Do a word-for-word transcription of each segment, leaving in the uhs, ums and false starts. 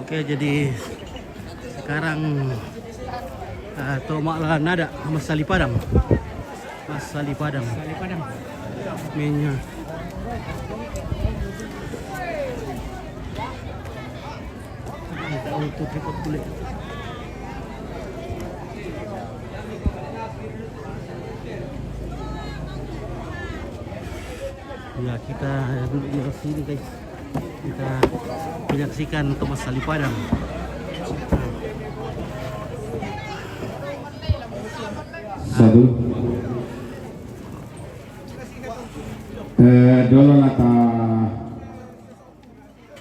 Oke, jadi sekarang, eh, to ma' la nada' massali padang. Massali padang. Massali padang. Menya. Untuk report kulit. Ya, kita duduk di sini, guys. Kita menyaksikan to massali padang. Satu. Eh, dolo na ta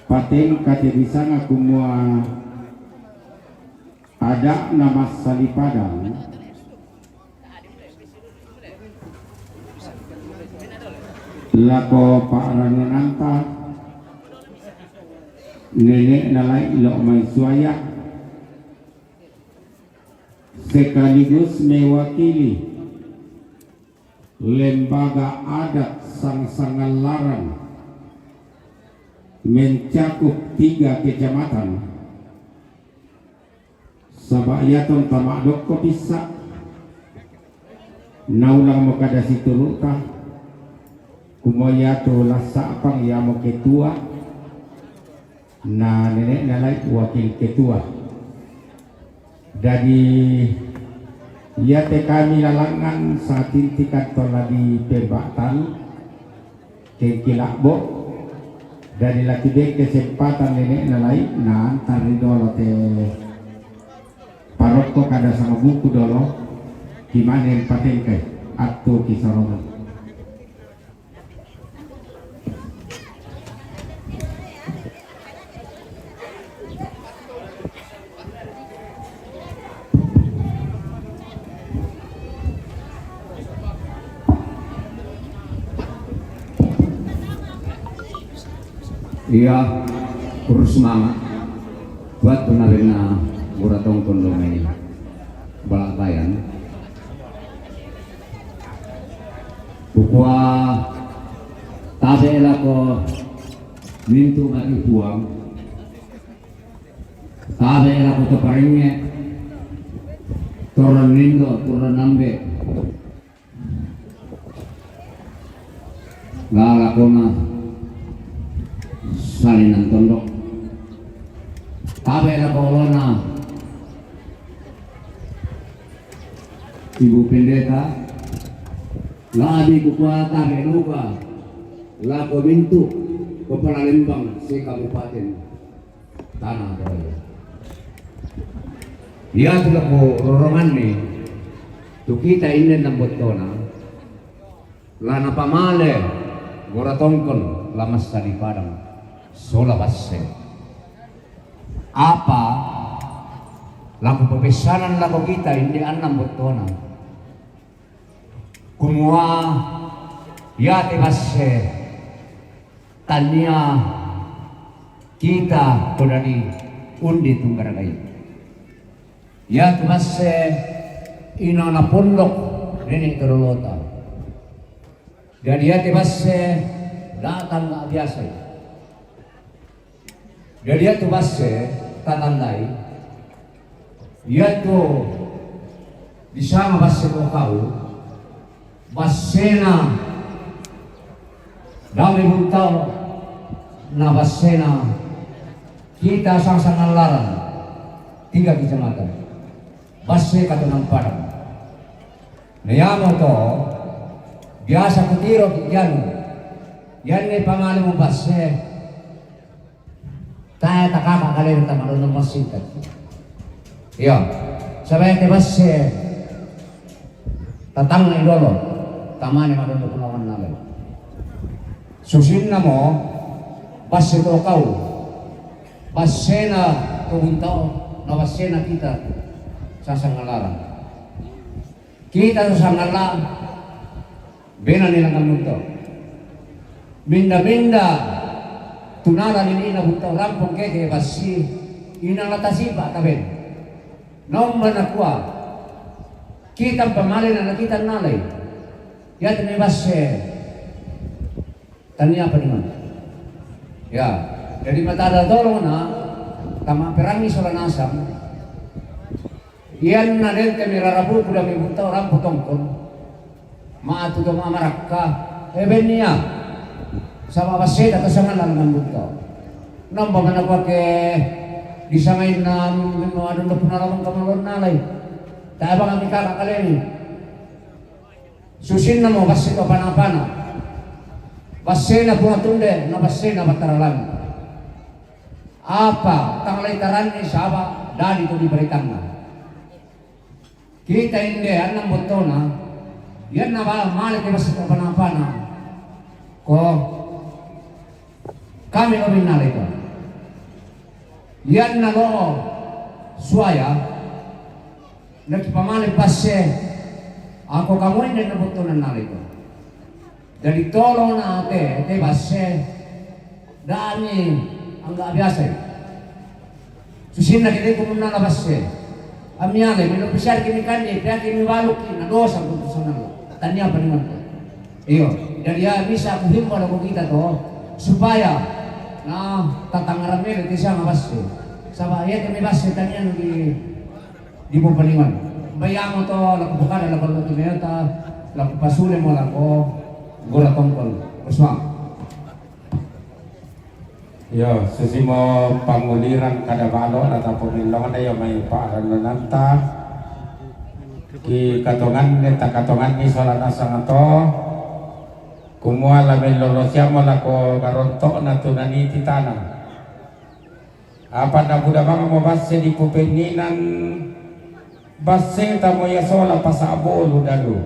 patengka te disanga kumua ada'na massali padang. Lako pa'ranunanta nene'na Lai' Lo' Mai Suaya, sekaligus mewakili Lembaga Adat Sangsangallaran mencakup tiga kecamatan. Saba' iatu tama'dokko pissa', naulangmo kada situru'ta, kumua iatu la Sa'pang iamo ketua, na nene'na Lai' wakil ketua. Jadi, iate kami lalangngan satintikan to la di pemba'tan, kengki la'bo', dadi la kibeng kesempatan nene'na Lai' naantar ri dolo te parokko kada sama buku dolo, kimane patengkai attu kisarongan. Iya, kurus mama. Buat pernah bena murah tongkon lo mai balak bayan. Kukua tabe' lako mintu' mari Puang. Tabe' lako to parengnge', torron nindo, torron ambe'. La lakona salinan tondok. Tabe' lako olona Ibu Pendeta, la'bi kukua tabe' duka lako mintu' kepala lembang se-Kabupaten Tana Toraja. Iatu lako roronganni tu kita inne nambottona, la napamale gora tongkon la massali padang sola basse. Apa la kupapessanan lako kita inne annang bottona, kumua iate basse tania kita to dadi undi tunggaragai. Iatu basse inana pondok nene' tololota. Jadi iate basse datang nggak biasa. Jadi iatu basse tatandai, iatu disanga basse to kau, bassena Dame Buntao, na bassena kita Sangsangallaran, tiga kecamatan. Basse Katonang Padang. Na iamoto biasa kutiro ki anu, ianne pamalemu basse, tae takaka kalena tama dondong massingkat. Iya, sabae te basse tatangngai dolo, tamane madondong lawan nalai. Susinnamo basse to kau, bassena to Buntao, na bassena kita Sasangalaran. Kita Sasangala bena ni langan Buntao. Minda-minda tunala nini na Buntao rampong keke bassi, inang la tasipa taben. Naumma nakua, kita mpamalena na kita nalai. Iate me basse tania apa dengan? Ya. Jadi matada tolong na, tama perangi sola nasang. Ianna dente mi rarabuku dame buntao rampo tongkon. Matu to mamarakka. E bennia. Sama baseta to sangan lalu buntao. Nomba mana kuake disangainna memang adon dopuna lamang kamalon nalai. Tae bang ami kaka kaleni. Susinna mo basse to pana-pana. Bassena Puang Tunde, na bassena Batara Langit. Apa tang lai taranni saba dadi to di baritanna. Kita inde annang bottona, ianna ba male ke basse to pana-pana. Ko kami lo minnale ko. Ianna lo suaya, nakipamale basse, ako kamu inde na bottona nale ko. Jadi tolong na te, te basse, dami angga biasa. Susinna kita itu menala basse. Amiale, melo pisar kini kande, pihak kini baluk, na dosa untuk sana. Tania apa dengan tu? Iyo, jadi ya bisa aku himbau aku kita to, supaya na tatangaran mele te siang basse. Saba iya kami basse tanian di di Bopalingon. Bayamo to, lako pokada, lako lotu meota, lako pasule mo lako gora tongkol. Bersuang. Yo, susimo panguliran kada balo na tapomilong na yo mai paranonanta. Ki katongan ne takatongan ni sola nasang to. Kumua la melolo siamo lako garontok na tunani titana. Apa na buda bang mo basse di pupenninan basse tamo ya sola pasa bolu dalu.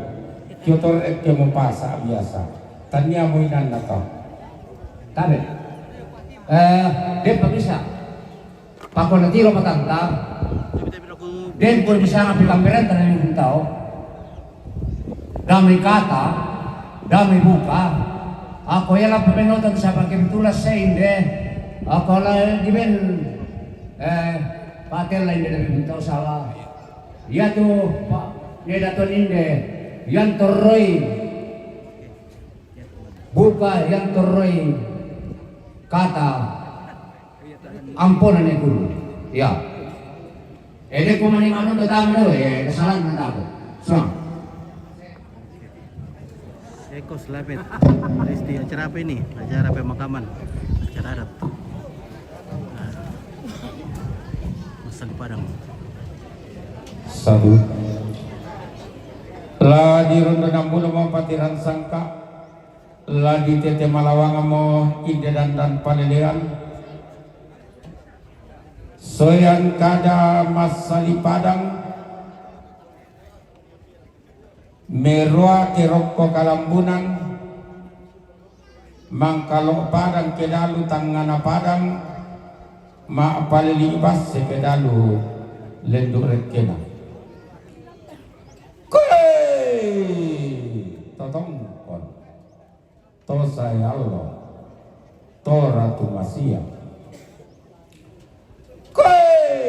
Kiotor ke mo pasa biasa. Tania mo inanna to. Tabe. Eh, deppa bisa. Pako na tiro matanta. Deppa bisa ngapi kamperenta na yung tao. Damai kata, damai buka. Ako ya la pamenotan saba kebetulan sa inde. Ako la di ben, eh, patel la inde damai buka saba. Ya tu, pa, ne daton inde. Yang toroi. Buka yang toroi. Kata. Ampona ne guru. Ya. Ede ko mani manu do tamu do, eh, kesalahan na tamu. Suang. Eko selapet. Risti, acara apa ini? Acara pemakaman. Acara adat. Nah. Masal Padang. Satu. La di rondo nambulo mau patiran sangka. La di tete malawanga mo inde dandan palelean. Soyan kada massali padang, merua ke rokko kalambunan, mangkalo padang ke dalu tangngana padang, ma palili basse ke dalu lendu rekkena. Koe! Totongkon. To sae allo, to ratu masia. Koe!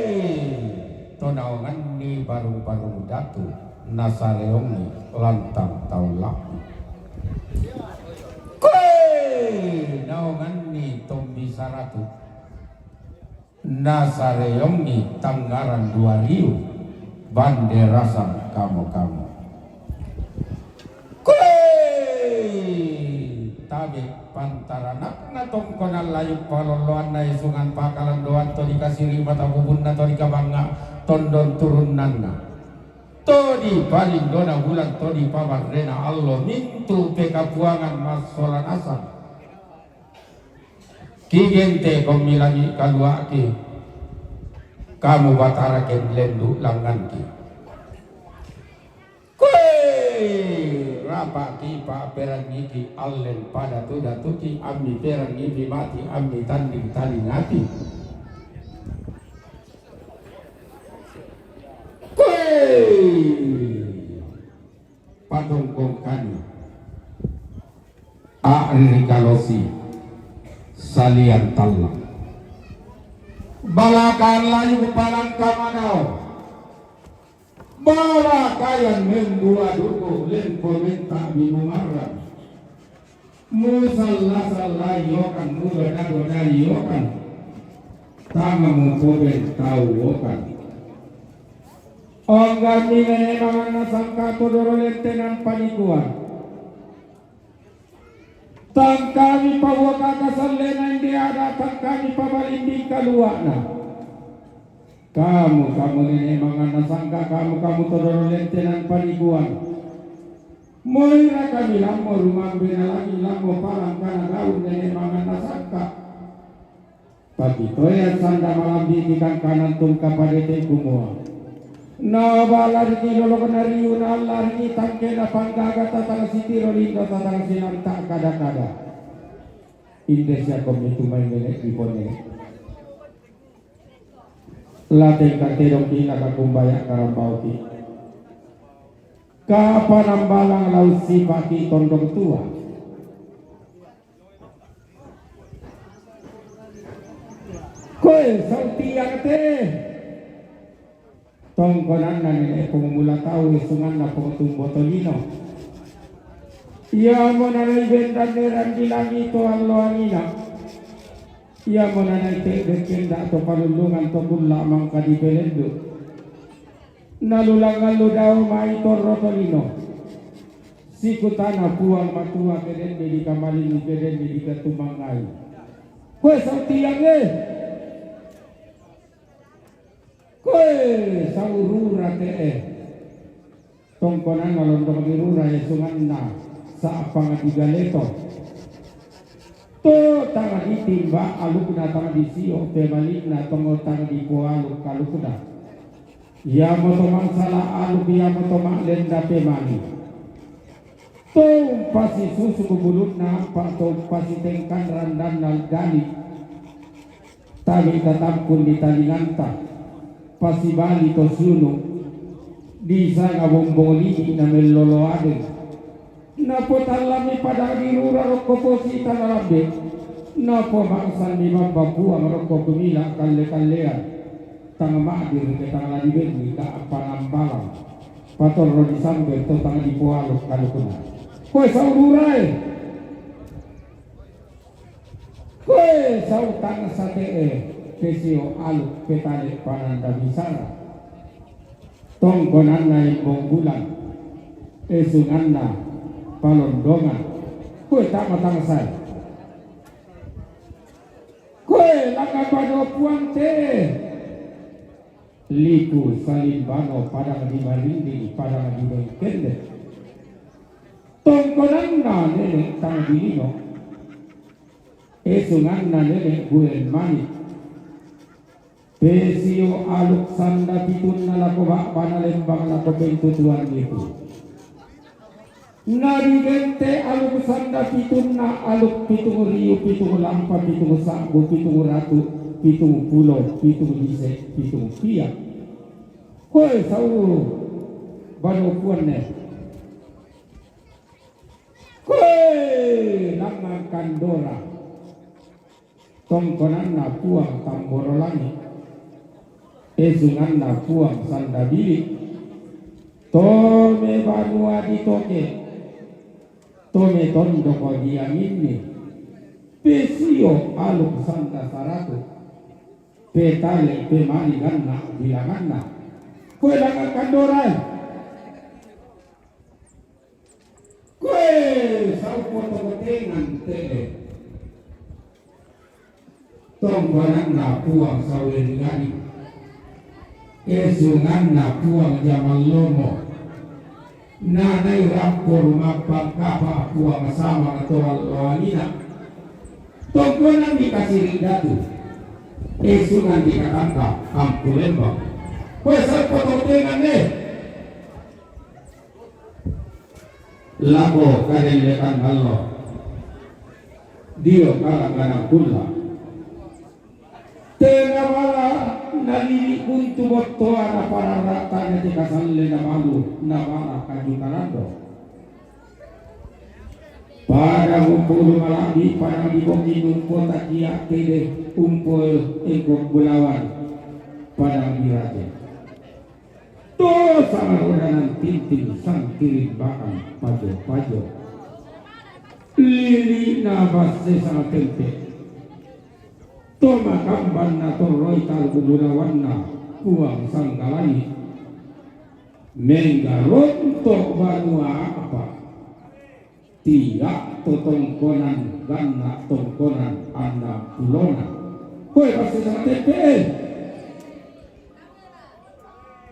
To naonganni barung-barung datu, nasareongi lantang tau lapi. Koe! Naonganni tombi saratu. Nasareongi tangngaran dua riu, bande rasang kamo-kamo. Koe! Tabe pantaranakna tongkonan layu palolloanna isungan pakalandoan to dikasiri mata bubunna to dikabangnga tondon turunnanna. To dipalindona bulan to dipabarrena allo mintu pekapuangan massola nasang. Ki gente kommi langi kaluaki, kamu batara ken lendu langanki. Koe! Rapaki pa perangiki allen pada tu datuki ammi perangipi mati ammi tanding talingati. Koe! Patongkongkani. A'riri kalosi salian tallang. Balakan layu palang kamanau. Balakayan mendua duku lengko menta minumarang. Musalla-salla iyokan, mugoda-goda iyokan, tanga mupobentau wokan. Ongga mi nene manganna sangka to doro lentenan paniguan. Tangkami pabuaka kasallena inde ada tangkami pabalimbing kaluana. Kamu, kamu nene manganna sangka, kamu, kamu to doro lentenan paniguan. Moira kami lammo rumambe nalangi lammo palang kana daun nene manganna sangka. Pakitoya sanda malambi di kangkanan tungka padete kumua. Na bala riki lolok na riu na alla riki tangke na panggaga tatang sitiro lindo tatang sinanta kada-kada. Inde siakom itu mai nene di ponene. Lateng katedong ki laka kumbaya karambau ki. Kapanambalang lau sipaki tondok tua. Koe sautiang te. Tongkonanna nene pongumula tau isunganna pongtumbo tolino. Iamo nanai bendan neran di langi to alloangina. Iamo nanai te bekenda to palullungan to kulla mangka di pelendu. Nalulangan lu dao mai torro tolino. Sikutana puang matua kedenni di kamalingi kedenni di ketumangai. Koe sautiang e. Koe saurura te'e. Tongkonanna londok di rura isunganna sa'pang di galeto. To tang ditimba alukna tang disio pemalikna tongo tang dipoaluk alukna. Iamoto mangsala aluk iamoto ma'lenda pemali. To umpasisusuk bulunna ampa to umpasitengkan randanna dali. Tabe tatampun di talinganta, pasibali to siunu, disanga bombong lidi na mellolo adeng. Napotallami padang di rura rokko posita nalambe. Napomangsanni bamba puang rokko kumila kalle-kallean. Tang ma'diri ke tang la dibenni ka appanambalang. Patorro disambe to tang dipoaluk kalukuna. Koe saururae. Koe sautang sate'e, pesio aluk petale pananda bisara. Tongkonanna embong bulan, esunganna palondongan. Koe tama tangsae. Koe langa pado puang te'e. Lipu salimbano padang di marinding padang di bengkende. Tongkonanna nene tang dilino. Esunganna nene buen mani. Pesio aluk sanda pitunna lako ba'bana lembang lako pentutuan lipu. Nadigente aluk sanda pitunna aluk pitung riu pitung lampa pitung sabbu pitung ratu pitung pulo pitung dise pitung pia. Koe sau bano puanne. Koe langan kandora. Tongkonanna puang tamboro langi. Esunganna puang sanda bili. Tome banua ditoke. Tome tondoko dianginni. Pesio aluk sanda saratu. Petale pemali ganna bilanganna. Koe langan kandorae. Koe saupo tokotengan te'e. Tongkonanna puang saweringani. Esunganna puang jamallomo. Nanai rappo rumappang kapa puang samang to alloangina. Tongkonanni kasiri datu. Esungan di katangka ampu lembang. Koe saupo tokotengan e. Lako kadellekan allo. Dio kalangganang kulla. Tenga bala nalili buntu bottoa napararra'tane te kasalle nabalu nabala kaju kalando. Pada ngumpulu malabbi pada dibongi numpo takia tede umpo engko bulawan pada diraja. To sangarodanan tinting sangkiring bakang pajo-pajo. Lili'na basse sangatempe. To makambanna torroi talu kubunawanna Puang Sanggalani. Menggaronto banua apa. Tiga to tongkonan ganna tongkonan anna pulona. Koe basse sangatempe.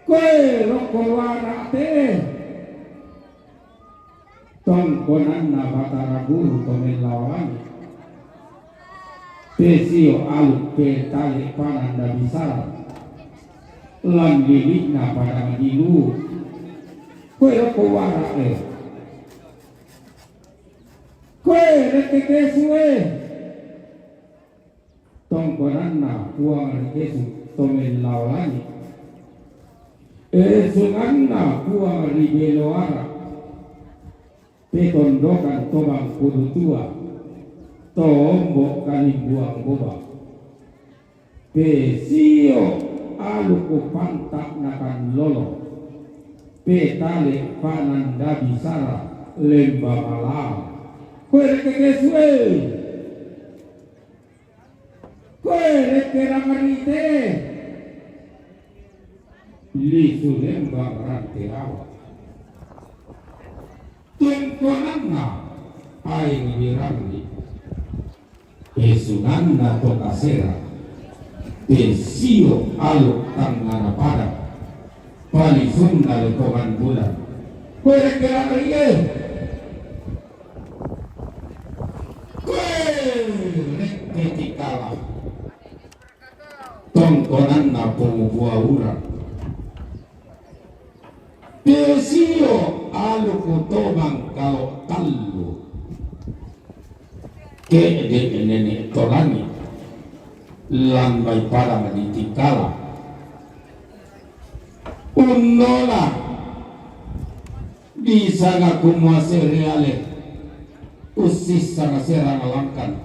Koe rokko luara te. Tongkonanna Batara Guru to mellaoangi. Pesio aluk petale pananda bisara. Lan lili'na padang dilu. Koe rokko luara e. Koe rekke kesu e. Tongkonanna Puang ri Kesu to mellao langi. Esunganna Puang ri Beloara. Petondokan tobang kudu tua. Tombo kalimbuang boba. Pesio aluku pantak nakan lolo. Petale pananda bisara lemba malam. Koe rekke kesu e. Koe rekke rangarite. Lisu lembang rante rawa. Tongkonanna aeng wirangi. Esunganna to kasera. Pesio aluk tangngana padang. Palisunna lekongan bulan. Koe rekke rangarite. Koe rekke tikala. Tongkonanna Pong Buaurang. Pesio aluku tobang kalo tallu. Ke'de' nene' to langi'. Lambai padang di tikala. Unnola. Disanga kumua sereale, ussissanga serang langkan.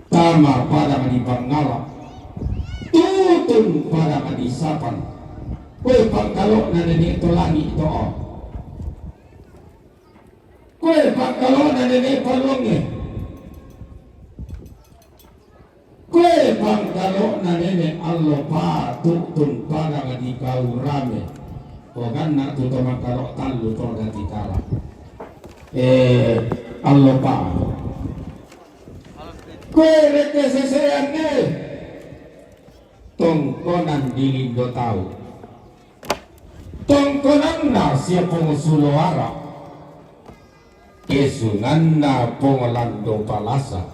Tama padang di Pangngala, tutun padang di Sapan. Koe pangkalo'na nene' to langi' to. Koe pangkalo'na nene' paluangnge. Koe pangkalo'na nene' allo pa tu'tun padang di Kaurame. Oganna tu to mangkalo tallu to dati kala. Eh, allo pa. Koe rekke seseanne. Tongkonan di Lindo Tau. Tongkonanna sia Pong Suloara. Esunganna Pong Lando Palasa.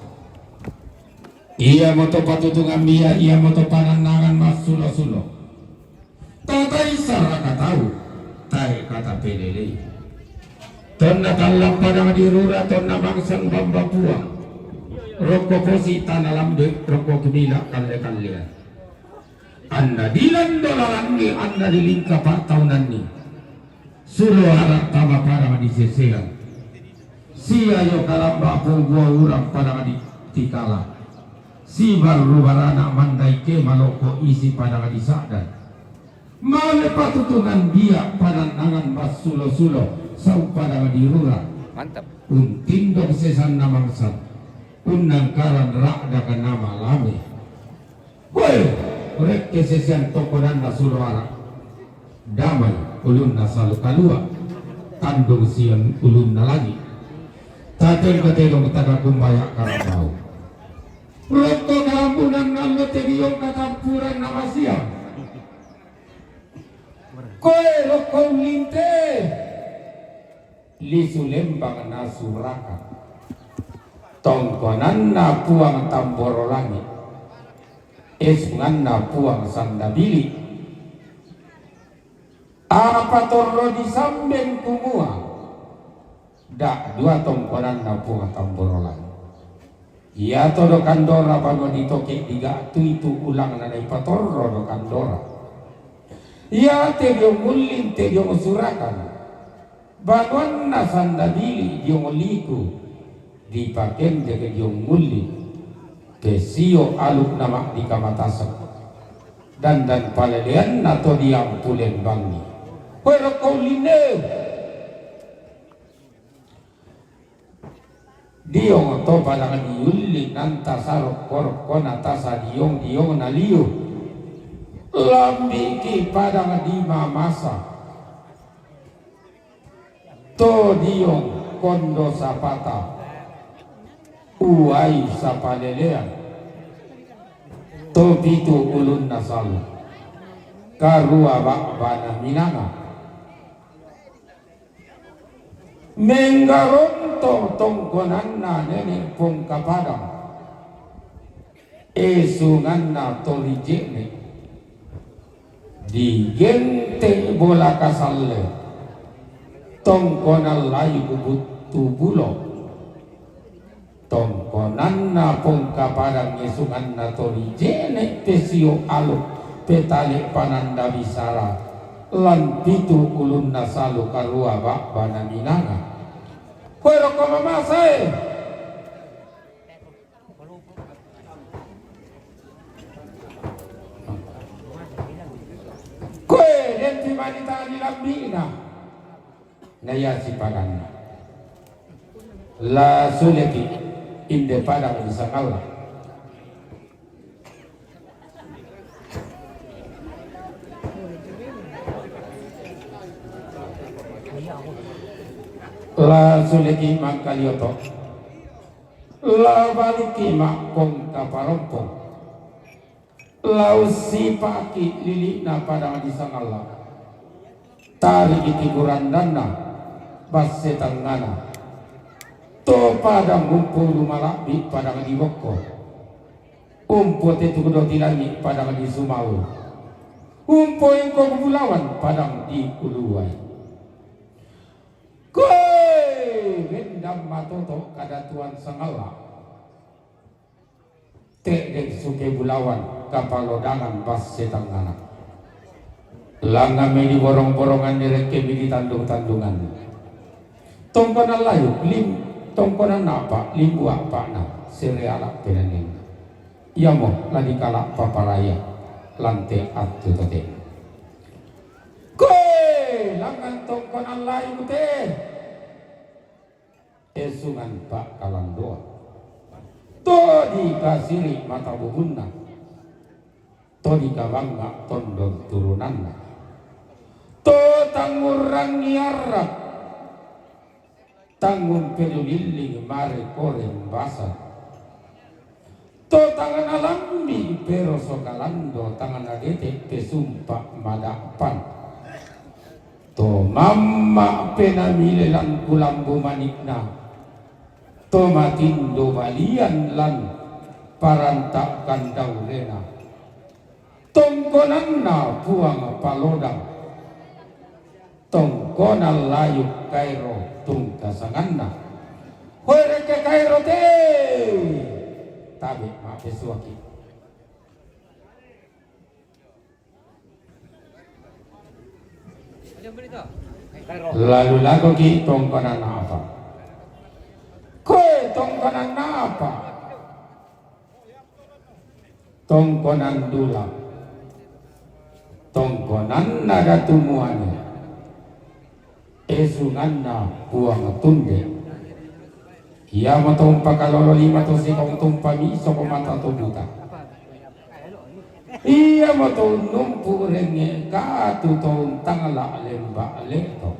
Iamoto patutungan bia, iamoto panannangan massulo-sulo. Tataisa raka tau, tae' kata pelelei. Tonna tallang padang di Rura, tonna mangsang bamba Puang. Rokko posi tana lambe, rokko kumila kalle-kallean. Anna dilando lalangngi, anna dilingka pa'taunanni. Suloara tama padang di Seseang. Siayo kalamba Pong Buaurang padang di Tikala. Sibarru barana mandai ke maloko isi padang di Sa'dan. Male patutungan bia panannangan massulo-sulo sau padang di Rura. Mantap. Untindong sesanna mangsa. Unnangkaran ra'daka nama lame. Koe, rekke sesean tongkonanna Suloara. Damai ulunna salu kalua, tandung sian ulunna langi. Tatengka tedong taga kumbaya karambau. Rokko kalambunan nallo tediong katampuran nama siang. Koe rokko ullinte. Lisu lembang nasurakan. Tongkonanna Puang Tamboro Langi. Esunganna Puang Sandabili. Apa torro disambeng kumua. Da' dua tongkonanna Puang Tamboro Langi. Iato Dokandora banua ditoke diga' tu itu ulangna naipatorro Dokandora. Iate diong ullinte diong surakan. Banuanna Sandabili diong liku, dipakendek diong ulli, pesio aluk nama dikamatasek, dandan paleleanna to diampu lembangi. Koe rokko ullinne. Diong to padang di ulli nanta sarokko-rokkona tasa diong-diong na liu. Lambiki padang di mamasa. To diong kondo sapata. Uwai sapalelean. To pitu ulunna salu. Karua ba'bana minanga. Menggaronto tongkonanna nene' pongkapadang. Esunganna to ri je'ne'. Digente' bola kasalle. Tongkonan layu buttu bulo. Tongkonanna pongkapadang esunganna to ri je'ne' pesio aluk petale' pananda bisara lan pitu ulunna salu karua ba'bana minanga. Koe rokko mamasae. Koe den timanitani lambina. Na ia sipaganna. La suleki inde padang di sangalla. La suleki mangkalioto. La baliki makkong kaparompo. La ussipaki lili'na padang di sangalla. Tariki tiku randanna, basse tangngana. To padang umpo lumalabbi padang di bokko. Umpo tetu do tilangi padang di sumau. Umpo engko bulawan padang di uluai. Koe mendam matoto kadatuan sangalla. Te'de suke bulawan kapalodangan basse tangngana. Langngan meni borong-borongan direkke meni tandung-tandungan. Tongkonan layuk lim tongkonan apa limbu apa'na sereala penanenna. Iamo la dikala paparaya lante attu tote. Koe langngan tongkonan layuk te. Esungan pa'kalandoa. To dikasiri mata bubunna. To dikabangnga tondon turunanna. To tangngurrangngi arra. Tangngumpedulilling mare koreng basa. To tangana lambi peroso kalando tangana dete pesumpa madappan. To mamma penamile lan kulambu manikna. To matindo balian lan parantakkan daurena. Tongkonanna Puang palodang. Tongkonan layuk kairo tungkasanganna. Hoe rekke kairo te. Tabe ma'pesuaki. Lalu lakoki tongkonan apa? Koe tongkonan apa? Tongkonan Dula. Tongkonanna Datu Muane. Esunganna Puang Tunde. Iamo to umpakalolo lima to sikong to umpamiso ko mata to buta. Iamo to unnumpu renge katu to untangla lemba leto.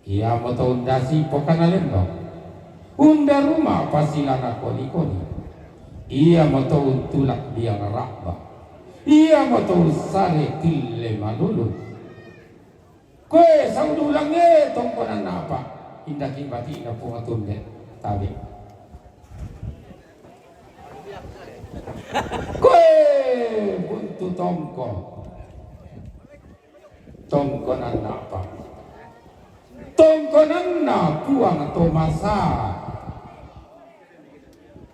Iamo to undasi pokana lembang. Unda ruma pasilana koni-koni. Iamo to untulak biang ra'ba. Iamo to ussare tille malulu. Koe saudulangnge tongkonan apa? Indaki bati'na Puang Tunde. Tabe. Koe buntu tongko. Tongkonan apa? Tongkonanna Puang Tomasa.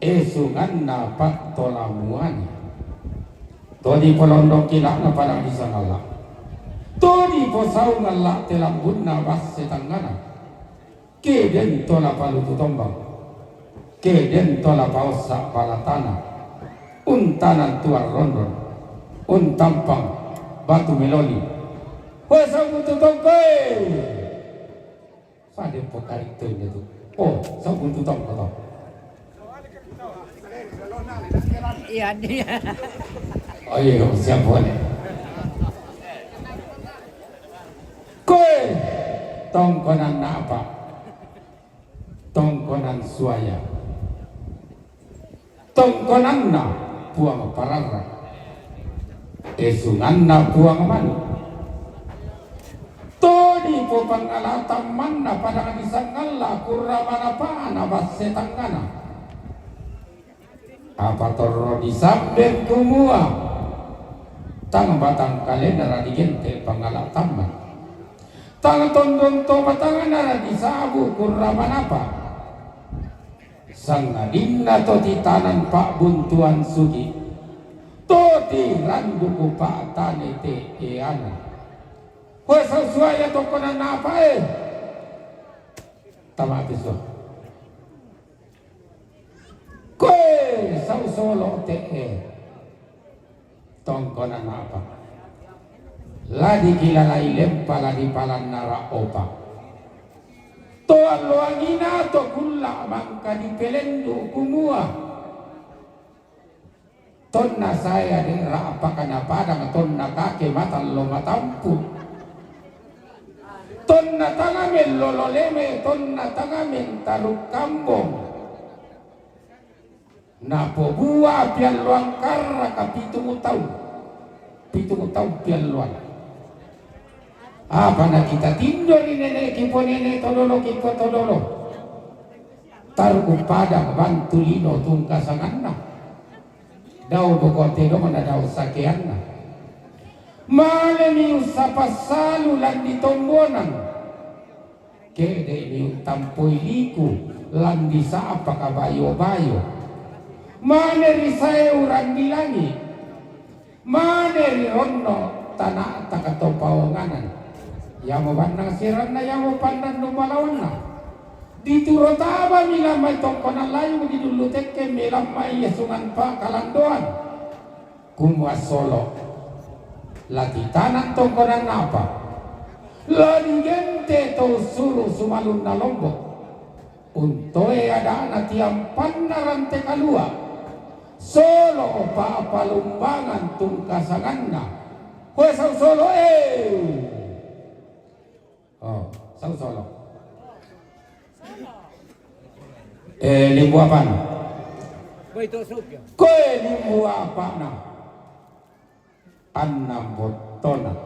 Esunganna Pattolamuani. To dipolondong kila'na padang di sangalla. To diposaung alla telambunna basse tangngana. Ke den to la palutu tombang. Ke den to la paossa balatana. Untanan tuar rondon. Untampang batu meloli. Hoe saubutu tongkoe. Sade pokari tende tu. Oh, so guntu tong ko to. Iya, iya. Oh iya, siap boleh. Koe, tongkonan apa? Tongkonan suaya. Tongkonanna Puang Pararra. Esunganna Puang Manu. Todi popangngala tammanna padang disangalla kurra manapana basse tangngana. Apa torro disambeng kumua tang batang kalena ra digente pangngala tamman. Tang tondon to batangna ra disabu kurra manapa. Sangadinna to titanan pa'buntuan sugi, to tiranduku pa'tane te'eana. Hoe sausuaya tongkonan apa e? Tamate sua. Koe sau solo te'e. Tongkonan apa? La dikilalai lempa, la dipalanna ra'opa. To alloangina to kulla mangka dipelendu kumua. Tonna saya de ra'pakana padang, tonna kake matallo matampu. Tonna tanga mellolo leme, tonna tanga mentaruk kambong. Napobua pialloang karraka pitung taung. Pitung taung pialloang. Apa nakita tindo ri nene'ki ponene todolo ki potodolo. Tarku padang bantu lino tungkasanganna. Dao boko tedongna dao sakeanna. Malemi ussapassalu landi tombonan. Ke'de'mi uttampoi liku landi sa'paka bayo-bayo. Mane ri sae urang di langi, mane ri ronno tana'taka to paonganan. Iamo bannang siranna, iamo pannannu malawanna. Dituro tabami lammai tongkonan layung, didullu tekkemmi lammai esungan pa'kalandoan. Kumua solo, la titanan tongkonan apa? La digente to ussuru sumalunna Lombok. Untoe ada'na tiampanna rante kalua. Solo pa'palumbangan tungkasanganna. Hoe sau solo e. Oh, sau solo. Eh, limbu apana? Koe limbu apana? Annang bottona.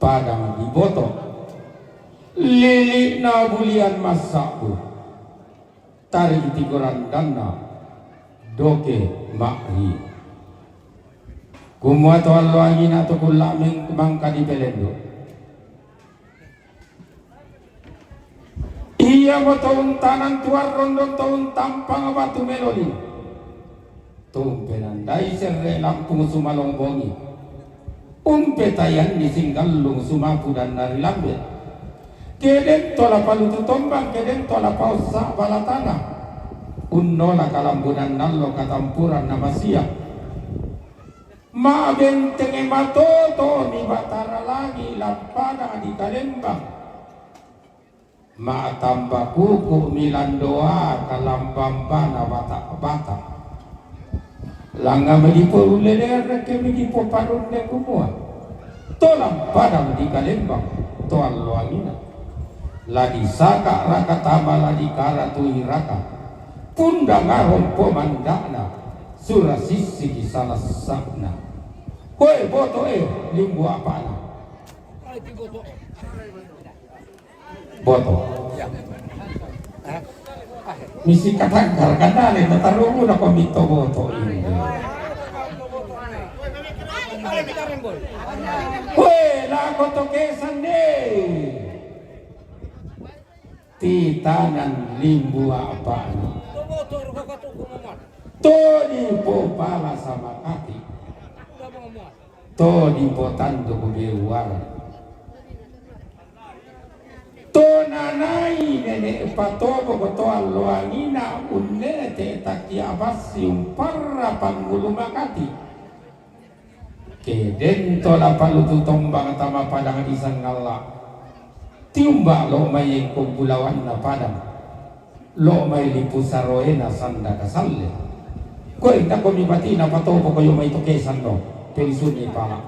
Padang diboto. Lili'na bulian massa'bu. Tariki tigorandanna doke ma'ri. Kumua to alloangina to kulla meng-, mangka dipelendu. Iamo to untanang tuarrondong to untampang batu meloli. Tumpe nandai serre lampung sumalong bongi. Umpe tayanni singgallung sumapu danna ri lambe. Kedeng to la palutu tombang, kedeng to la paossa balatana. Unnola kalambunan nallo katampuran na masia. Ma'benteng matotomi Batara Langi lampada di Kalembang. Ma'tamba kuku milandoa kalambambana bata-bata. Langngami dipo ulle dere, kemi dipo parunne kumua. To lampadang di Kalembang, to alloangina. La disaka raka tama la dikaratu iraka. Punda ngarompo manda'na, sura sissiki salassa'na. Hoe boto e, limbu apana. Boto. Misi katangkar kandale na tarungu na komito boto ini. Hoe, lako to kesan de. Titanan limbu apana. To dipopala samakati. To dipotanduk bewara. To nanai nene' patoboko to alloangina unnete takki abassi umparra pangngulu makati. Kedeng to la palutu tombang tama padang disangalla. Tiumba lo mayengko bulawanna padang. Lo' mai lipu saroena sanda kasalle. Koe, inda' ko mibati' napatopo ko io mai to kesanno, pelisunni pala'.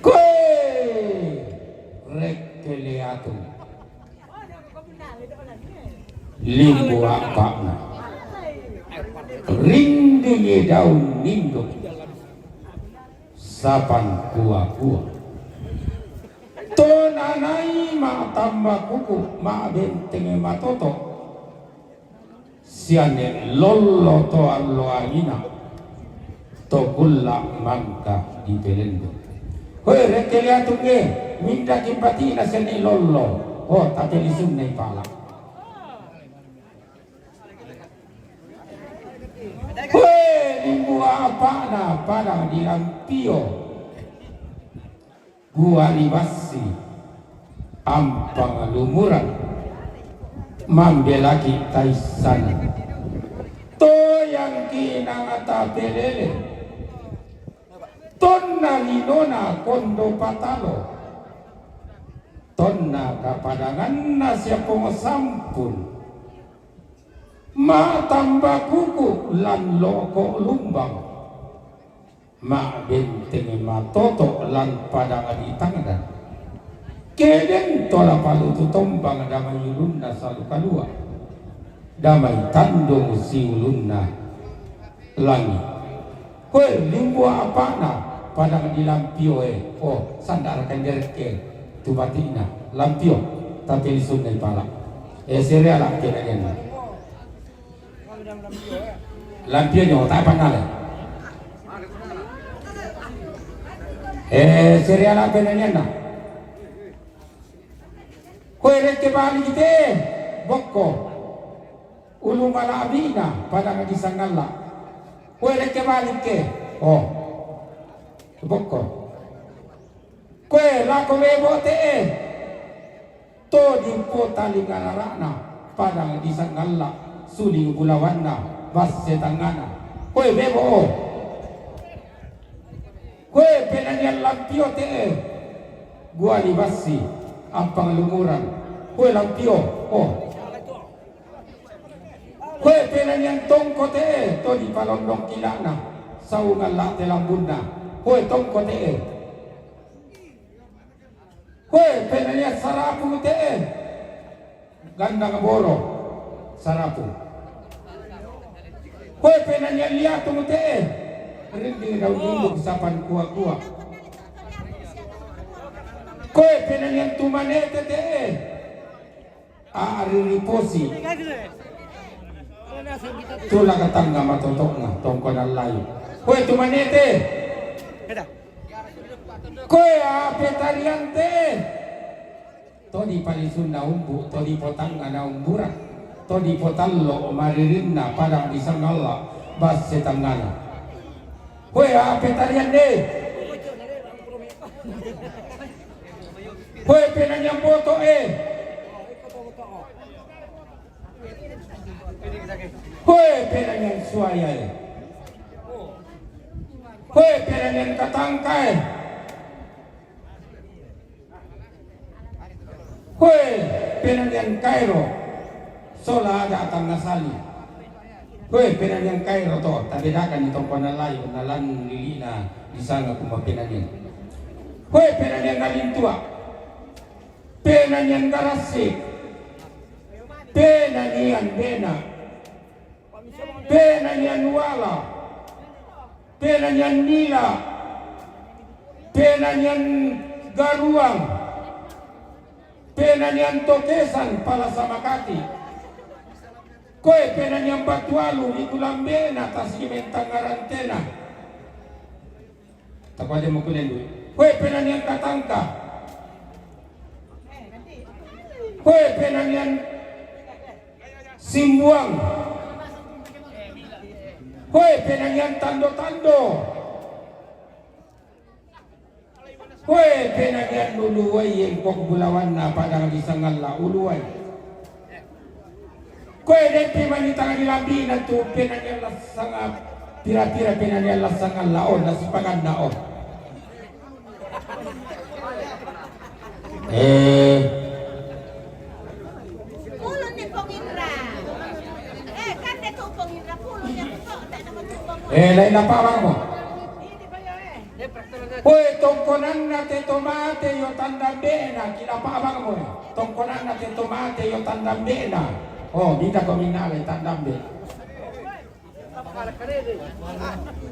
Koe, rekke Leatu. Limbu a'pa'na. Rindingi daun nindo'. Sapan kua-kua. To nanai ma'tamba kuku, ma'benteng matoto'. Siane lollo to alloangina, to kulla' mangka dipelendo. Hoe, rekke Leatu e, minda kibati'na siane lollo, o, tapelisunna i pala'. Hoe, limbu a'pa'na padang di Lampio. Guali bassi, ampang lumuran, mambelaki taissan. Toyangki nangata pelele, tonna linona kondo patalo, tonna kapadanganna sia Pong Sampun, ma'tamba kuku lan loko' lumbang. Ma'benteng matoto' lan padang di Tangdan. Ke den to la palutu tombang damai ulunna salu kalua', damai tandung siulunna langi'. Hoe, limbu a'pa'na padang di Lampio e. O, sanda'rakan derekke tu bati'na Lampio, tapelisunna i pala'. E, sereala' kenangenna. Lampio nyo, ta' pannale. E, sereala' penanianna. Koe rekke balik te, bokko. Ulu mala'bi'na padang di Sangalla'. Koe rekke balik ke. O. Bokko. Koe lako bebo te'e, to dipotaling arara'na, padang di Sangalla', suli bulawanna, basse tangngana. Koe bebo o. Koe penanian Lampio te'e, guali bassi, ampang lumuran. Koe Lampio o. Koe penanian Tongko te'e, to dipalondong kila'na, saungan la'te lambunna. Koe Tongko te'e. Koe penanian Sarapu te'e, gandang boro Sarapu. Koe penanian Liatu te'e, rinding daun limbu sapan kua-kua. Koe penanian Tumanete te'e, Ari riposi. Tula katangga matoto'na tongkonan layu. Koe Tumanete. Koe Ape Tariante. To dipalisunna umbu, to dipotangngana umburan, to dipotallo maririnna padang di Sangalla', basse tangngana. Koe Ape Tariante. Koe penanian Boto e. Koe penanian Suaya e. Koe penanian Katangka e. Koe penanian Kairo. Sola ada tangnga sali. Koe penanian Kairo to, tabedakan ni tongkonan layu, nalan lili'na disanga kuma penanian. Koe penanian Nalintua. Penanian Garassi. Penanian Bena. Penanian Wala. Penanian Nila. Penanian Garuang. Penanian Tokesan pala samakati. Koe penanian Batualu, iku lambena tasigi mentang ngarantena. Takuaja mo kulen dui. Koe penanian Katangka. Koe penanian Simbuang. Koe penanian Tando-tando. Koe penanian Uluwai, engkok bulawanna padang di Sangalla' Uluwai. Koe de'pi manitang dilambi'na tu penanian lassanga, pira-pira penanian lassanga lao nasipaganna o. Eh, Eh, lain lapa'bangmo. Oe, tongkonanna te to mate io tandambe'na, kilapa'bangmo. Tongkonanna te to mate io tandambe'na. Oh, minda ko minna lai tandambe.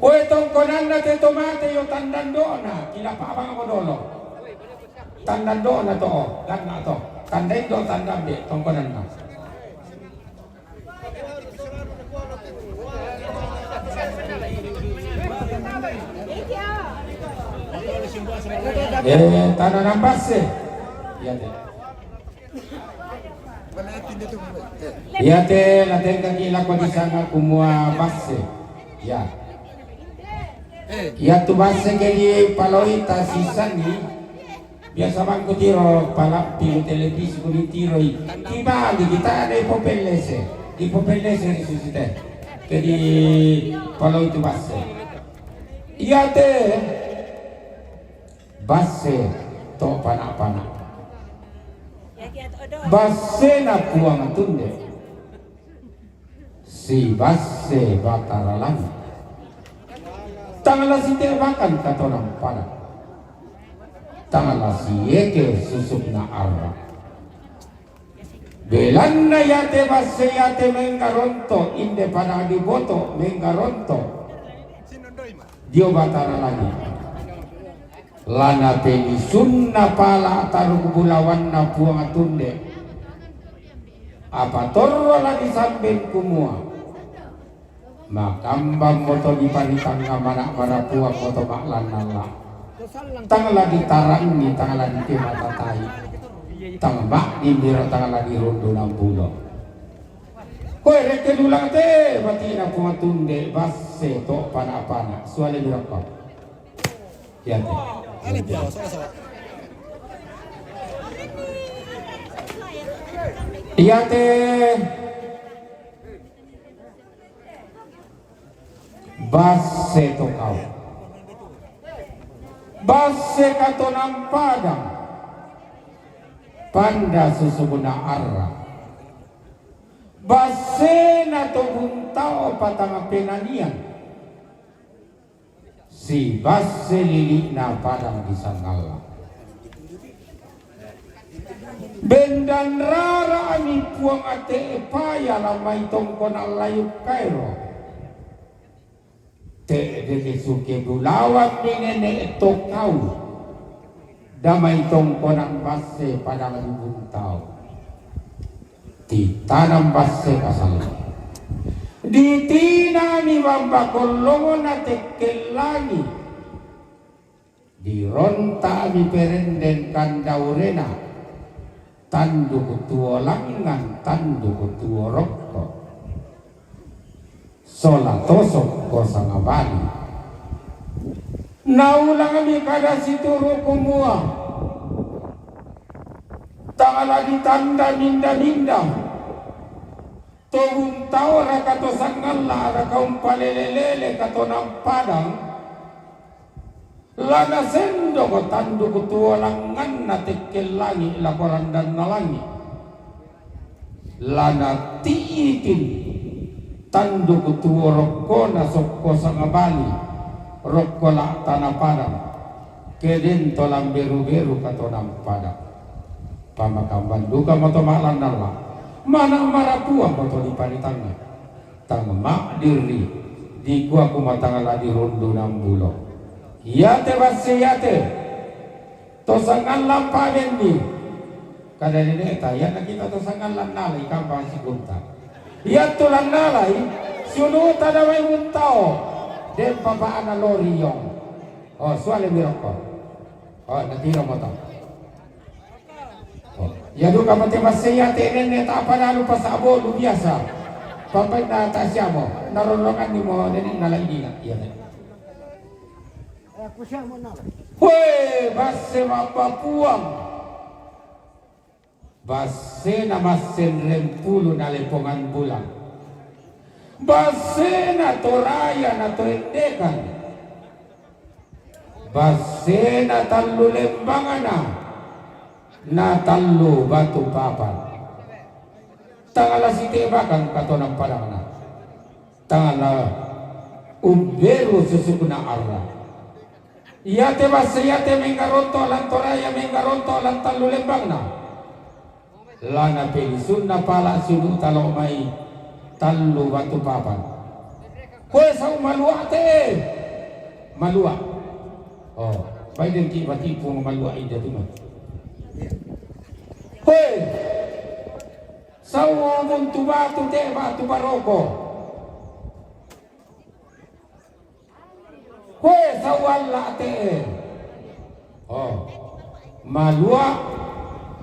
Oe, tongkonanna te to mate io tandando'na, kilapa'bangmo dolo. Tandando'na to, oh, ganna to. Tandaindo tandambe tongkonanna. Eh, tana nambasse. Iate. Iate, natengkaki lako disanga kumua basse. Ya. Iatu basse ke dipaloi tasisangi. Biasa bang kutiro pala pilu televisi kunitiroi. Tibali kita ada ipopellese. Ipopellese ri susite. Ke dipaloi tu basse. Iate basse to pana-pana. Bassena Puang Tunde. Sibasse Batara Langi. Tangla sitebakan katonang pada. Tangla sieke susukna arra. Belanna iate basse iate menggaronto, inde pada diboto menggaronto. Dio Batara Langi. Lana penisunna pala taruk bulawanna Puang Tunde. Apa torro la disamben kumua. Makambang moto di paritangnga mana marapuang moto ma'lannalla. Tang la ditarangi, tang la dipematatai. Tang ma'dimiro, tang la dirundu nambulo. Koe rekke dulang te, batina Puang Tunde, basse to pana-pana. Suale dirokko. Iate. Iate. Basse to kau. Basse katonang padang. Panda susukna arra. Bassena to buntao patang penanian. Sibasse lili'na padang disangalla. Bendan rara ami Puang ate epaya la mai tongkonan layuk kaero. Te'de ke suke bulawan mi nene to kau. Damai tongkonan basse padang di buntao. Titanam basse kasal. Ditinami bamba kollongna tekke langi. Dirontami perendeng kandaurena. Tanduk tuo langngan, tanduk tuo rokko. Sola tosok ko sangabali. Naulangmi kada situru kumua. Tangala ditanda minda-minda. To buntao raka to sangalla raka umpalele-lele katonang padang. Lana sendoko tanduk tuo langnganna tekke langi lako randanna langi. Lana tiitin tanduk tuo rokkona sokko sangabali rokko la tana padang. Kedento lamberu-beru katonang padang. Pamakamban duka moto ma'lannalla. Manang marapuang moto di paritangnga. Tang ma'diri dikua kumatangala di rundu nambulo. Iate basse iate. To sangallang pabenni. Kada neneta, ianna kita to sangallang nalai kampang sikunta. Iattu lannalai, siunuta damai buntao. Den papa ana loriong. Oh, suale mirokko. Oh, natiro moto. Oh. Iya duka mate basse iate nenne ta padalu pasabolu biasa. Papainna ta siamo, narolonganni mo nene nalai dina. Iya te. Hoe, basse mappapuang. Bassena massen rempulu nalepongan bulan. Bassena toraya natoendekan. Bassena tallu lembangana, na tallu batu papan. Tangala sitebakan katonang padangna. Tangala Umberu susukna arra. Iate basse iate menggaronto lan Toraya, menggaronto lan Tallu Lembangna. Lana pelisunna pala siulu talo mai tallu batu papan. Koe sau malua te. Malua. Oh, bai dengki batipu malua inda tuma. Koe sau buntu batu te batu baroko. Koe sau alla te'e. Oh. Malua,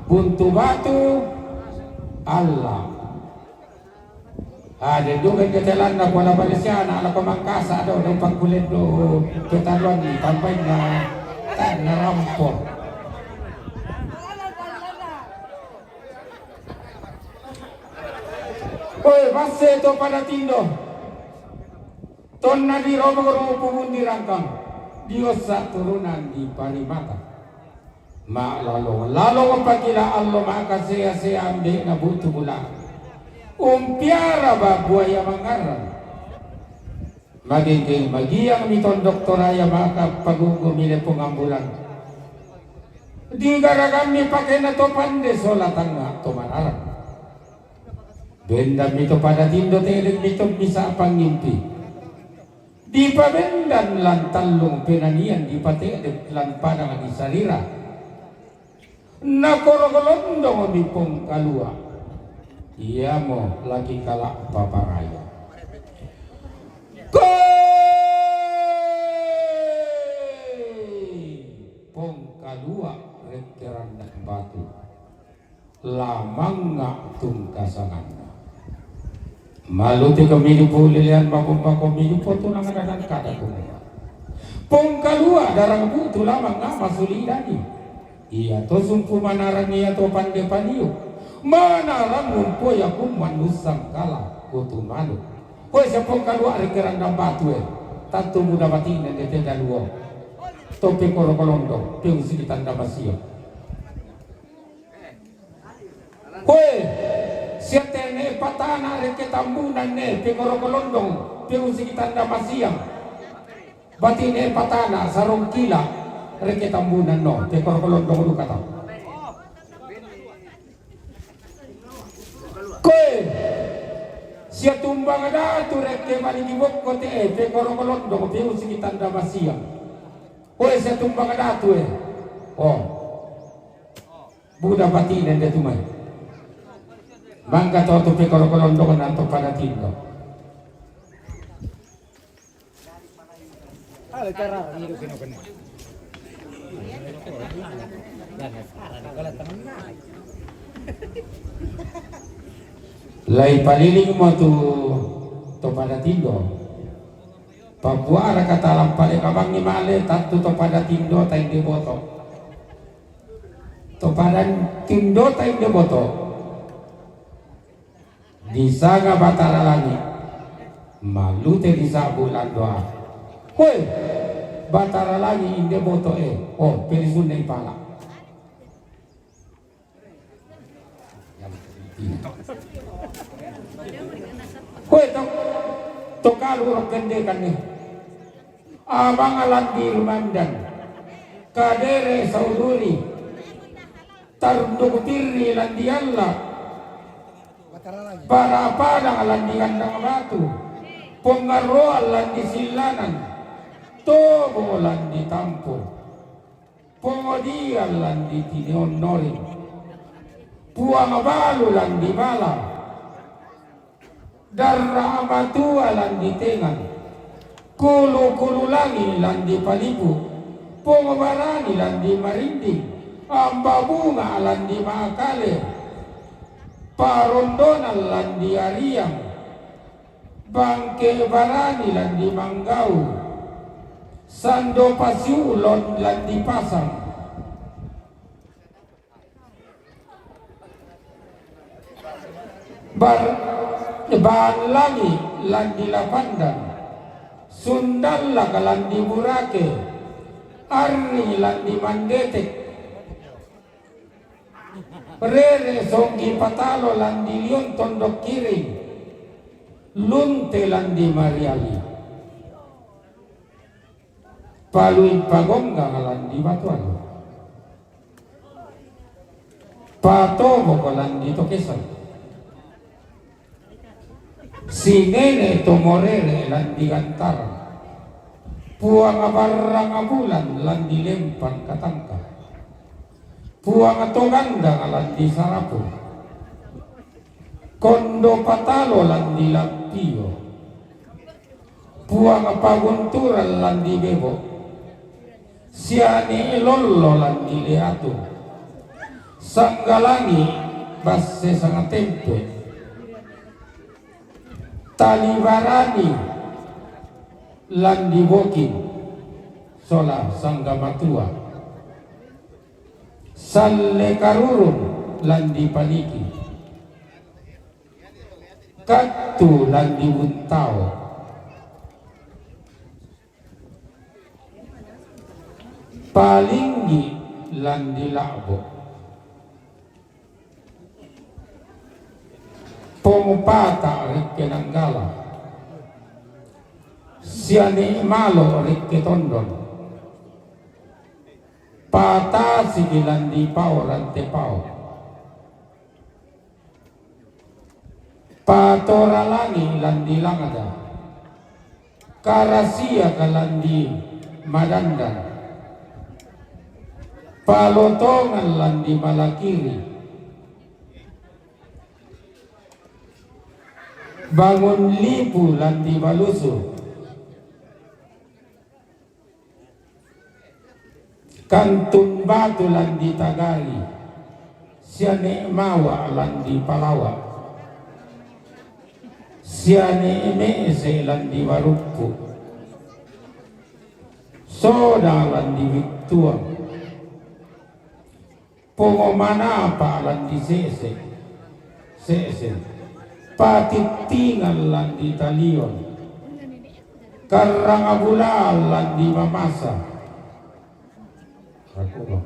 buntu batu, alla. Ade duka ke telanna kuala Malaysia na ala ko Mangkasa do do pangkulen do ketaluan ni tambainna tanna rampo. Koe basse to pada tindo. Tonna diromok rupu bundi rangkang, diossa turunan di parimata. Ma'lalo-lalo pakila allo makasea-sea ambe'na butu bula. Umpiara ba buaya mangarang. Magengkeng magiang mi tondok Toraya maka pagugu mi lepung ambulan. Digaragammi pakena to pande sola tangnga to manarang. Bendan mi to pada tindo tedek mi to bisa pangimpi. Dipabendan lan tallung penanian dipatedek lan padang di sarira. Nakoro golondong mi pongkalua. Iamo laki kalak paparaya. Koe pongkalua rekkeran batu. Lamangnga tungkasanganna. Malute kami di pulilian bako-bako miju potunang danan kada kumua. Pongkalua darang butu lamangnga masuli dani. Iya to sumpu manarang iya to pande paniu. Manarang mumpo ya kuman nusang kala kutu malu. Koe sia pongkalua rekerang dambatu e. Tantu muda mati nende te daluo. Tope koro kolondo, pe usiki tanda masio. Koe sia tene patana reke tambunan ne pekoro kolondong pe usiki tanda masiang. Batine patana sarong kila reke tambunan no pekoro kolondong dukata. Koe sia tumbang datu reke mani di bokko te pekoro kolondong pe usiki tanda masiang. Koe sia tumbang datu e. Oh. Buda patinen de tumai. Mangga to tu pekoro kolondong nan to pada tindo. Lai paliling mo tu to pada tindo. Pabuara kata lampale kabangi male tantu to pada tindo tainde boto. To padan tindo tainde boto. Disanga Batara Langi. Malute disabu landoa. Koe Batara Langi inde boto e. Oh, pelisunna ipala. Koe to, to kalu rokkende kanne. Abang landi rumandan. Kadere sauduri. Tarunduk tirri landi alla. Parapadang landi kandang batu. Pongarroan landi sillanan. Tobo landi tampo. Pongodian landi tineon noring. Puang balu landi bala. Darra matua landi tengan. Kulu-kulu langi landi palipu. Pongobarani landi marinding. Amba bunga landi makale. Parondonan landi ariang. Bangke barani landi manggau. Sando pasiulon landi pasang. Bar-, Baan Langi landi lapandan, Sundallak landi burake, Arri landi mandetek, Rere Songgi Patalo landi lion tondok kiring, Lunte landi mariali. Palui pagonggang lan di Batualu. Patoboko lan di Tokesan. Sinene Tomorere lan di Gantaran. Puang Barrang Bulan lan di Lempang Katangka. Puang Togandang lan di Sarapu. Kondo Patalo lan di Lampio. Puang Pagunturan lan di Bebo. Siani Lollo lan di Leatu. Sanggalangi Basse Sangatempe. Talibarani lan di Bokin. Sola Sanggamatua. Salle Karurung lan di Paniki. Kattu lan di Buntao. Palinggi lan di La'bo. Pong Pata Rikke Nanggala. Siani Malo Rikke Tondon. Patasiki lan di Pao Rantepao. Patoralangi lan di Langada. Karasiaka lan di Madandan. Palotongan lan di Malakiri. Bangun Lipu lan di Balusu. Kantun Batu lan di Tagari. Siane Mawa lan di Palawa. Siane Me'ese lan di Barukku. Soda lan di Bittuang. Pongomanapa lan di Sese. Sese. Patittingan lan di Talion. Karrangabula lan di Mamasa. Aku, Bang.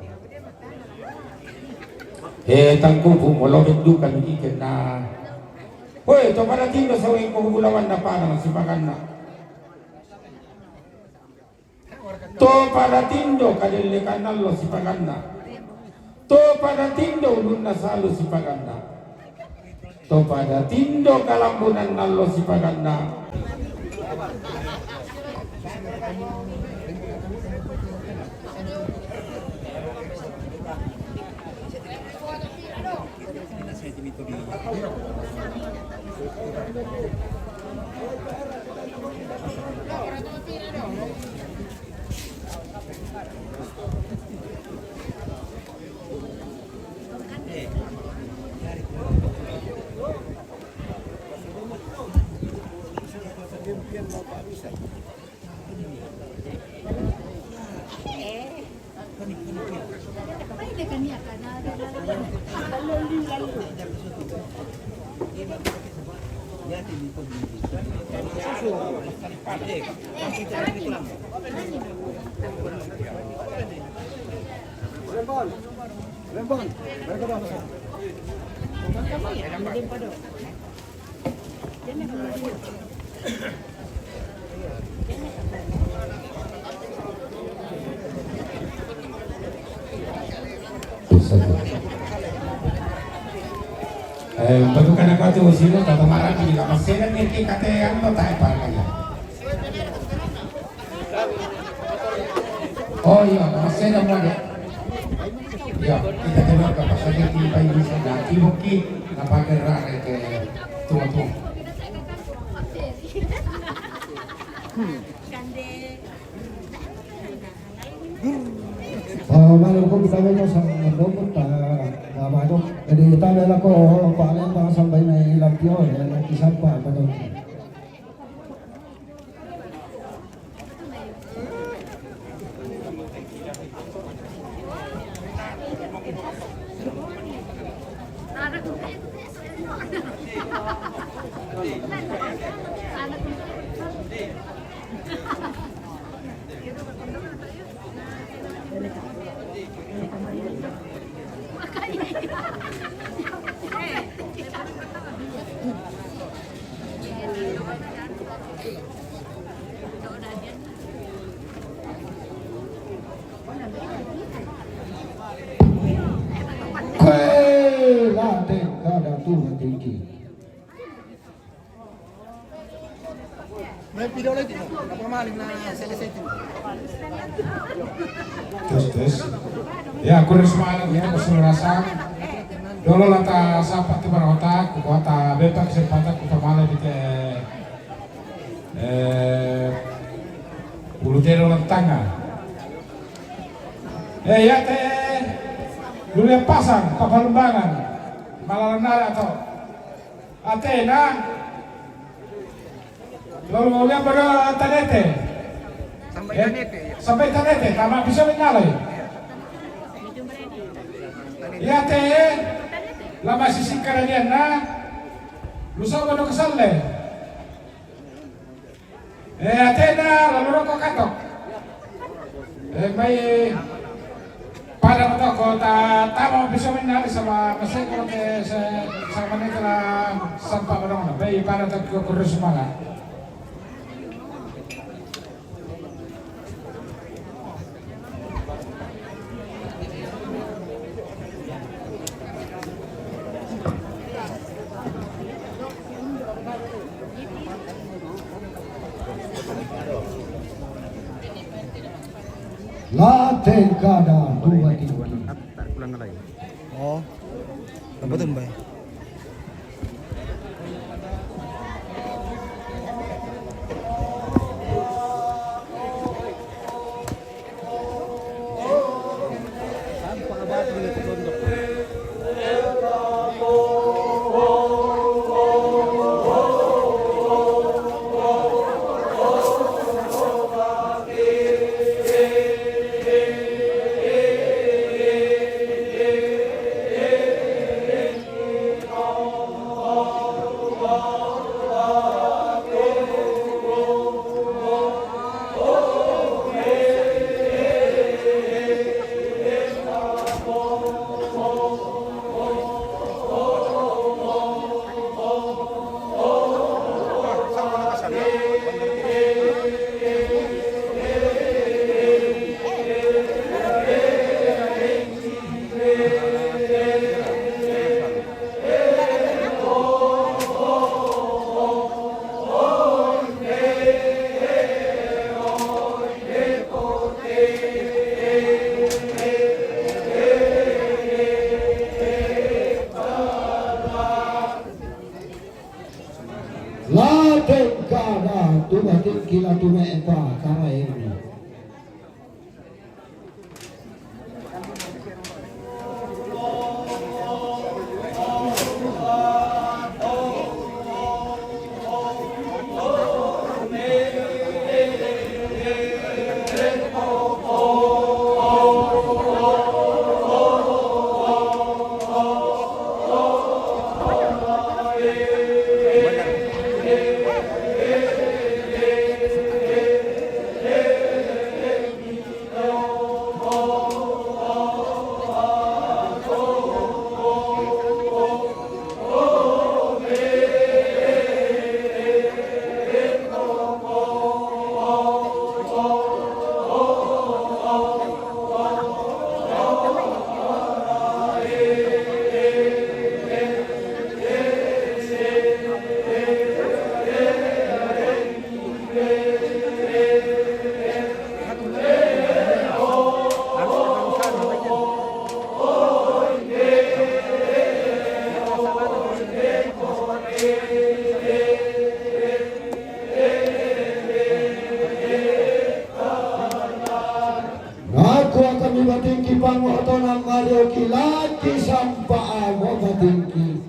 Eh, tangkupu, molobet duka ni kikena. Woi, to pada tindo saweng ko bulawan na padang sipaganna. To pada tindo kadellekan nallo sipaganna. To pada tindo ulunna salu sipaganna. To pada tindo kalambunan nallo sipaganna. Eh, bentukkan aku tuh sini, tata marah di kamar sini nih, kate anu, tak apa ya. Oh iya, masih ada mau ada. Iya, kita dengar apa saja kita ini sudah tiba ki, apa gerak ke tua-tua. Oh, malu ko kita mau sang dompet, Pak Badok. Jadi, kita bela ko, Pak Lembang sampai naik lampion, ya, naik kisah, Pak Badok. Tingki. Mai video lagi, apa maling na selesai tu? Tes, tes. Ya, kurang semangat ya, kurang rasa. Dolo la ta sapa tu barota, ku kota beta kesempatan ku pamale di te, eh, bulu tero lantanga. Eh, ya te, dulu ya pasang, papalumbangan, malalanara to. Atena. Lalu mau lihat pada tanete. Sampai tanete, ya. Sampai tanete, tama bisa menyalai. Ya te, lama sisi karadian na, lusa pada kesal deh. Eh, atena, lalu rokok katok. Eh, mai pada ko toko ta tama bisa menari sama masih kalau ke se sama ni kala sampa barang na. Bai pada toko kurus mala. La tengkada dua tingki. Oh, apa tu, Mbak? La tengkada tuba tingki la tume epa kara ini. Ngaku kami batingki pangu atau nang Mario kilaki sampa amo batingki.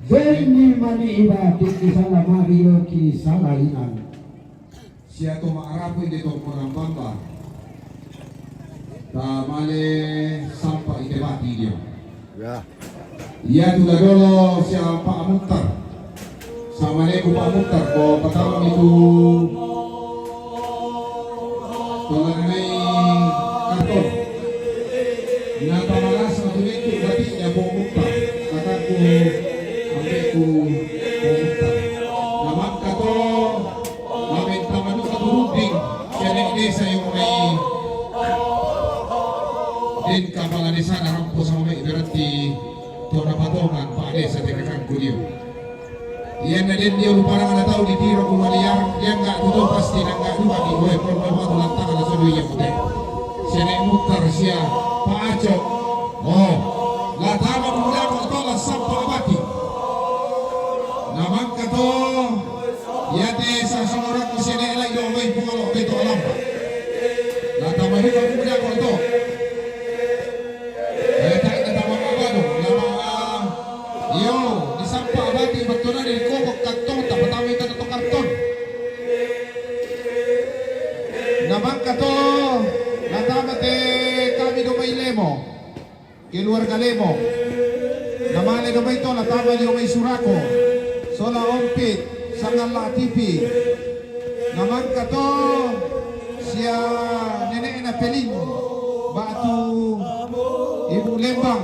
Benni mani ida ti kisala Mario kisala inan. Sia to ma'arapu inde to Morambamba. Ta male sampa inde mati dio. Ya. Iya tu dadolo sia Pak Mutar. Samaleku Pak Mutar ko patama itu. Tolong nai karton. Na tamalas matu itu berarti ya Pak Mutar. Kakakku, ambeku Pak Mutar. Na mangka to Amin tamanu katuruding, kene desa yang mai. Den kepala desa na rampo sama mai berarti to na patongan Pak Desa te kakangku dio. Iya na den dio lupa na tau di tiro ku maliar, dia enggak tutu pasti na enggak dua di gue pon mau tu lantang na sodu iya pute. Sene Mutar sia Pak Acok. Oh, latama pemuda kau tolak sampa abati. Na mangka to. Iate sasongorakku sene lai do mai pungalo beto alamba. La tamahi aku muda ko to. Eh, tak ada tama apa do. Lama. Iyo, disampa abati betul dari kokok kantong tak pertama itu to karton. Na mangka to. La tama te kami do mai lemo. Keluarga Lemo. Na male do mai to la tama dio mai Surako. Sola Ompit, Sangalla Tipi. Na mangka to sia nene'na Pelin. Batu Ibu Lembang.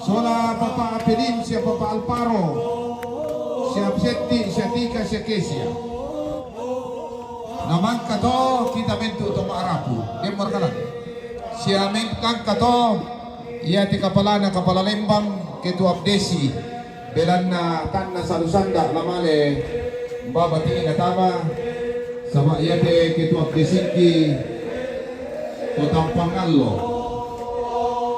Sola Papa Pelin sia Papa Alparo. Sia Setti, sia Tika, sia Kesia. Na mangka to kita mentu to ma'arapu. Demor kalan. Sia mengkangka to, iate kapalana, kapala Lembang, ketua abdesi, belanna tanna salu sanda lamale, mbaba tina tama, sama iate ketua abdesiki, to Tampangallo.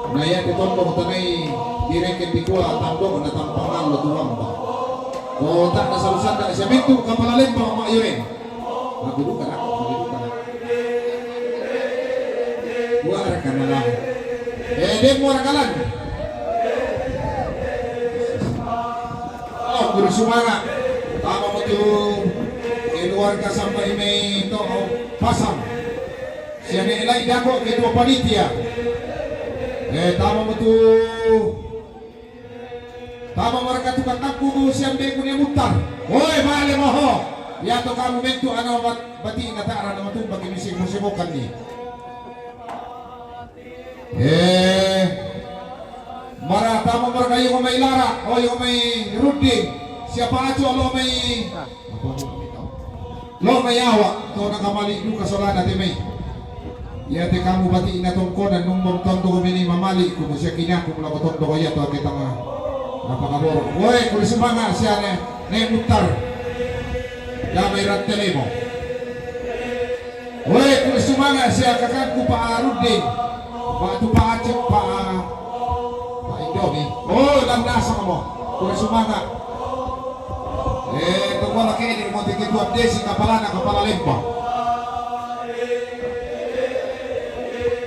Na iate tondok tanai, direke tikua tandok na Tampangallo tu lamba. To tanna salu sanda, sia mentu kapala Lembang, Mak Yore. Aku duka nak, aku duka nak. Wah, rekanan lah. Eh, dia mau rekanan. Oh, kudu sumanga. Tama mo tu keluarga sampai mei to pasang. Si Iye ne la'i dako' ketua panitia. Eh, tama mo tu, tama maraka tu kakakku si ambe'ku ne Muttar. Oe, male mo ho. Iye to kamu mentu ana bat-, bati' na ta'ra na matumba ke misi-, musimokan ni. Eh, mara tama maraka iye ko mai Lara, o iye ko mai Rudding. Siapa acu lo mai Lo' mai awa', to nakamali' duka solana te mai. Iye te kamu bati' na tongkonan numbang tondok mini mamali' ku mo siya kinaku mo lako tondok iye to ke tama. Napakaboro'. Woi, kuli sumanga' siya ne, ne Muttar. Damai Rattelemo. Woi, kuli sumanga' siya kakakku Pa Rudding. Pa tu Pa Aceh, Pa, Pa Indomie. Oh, landasa mo. Kuli sumanga'. Eh, to kola kene mo te ketua desi kapalana, kapala lemba.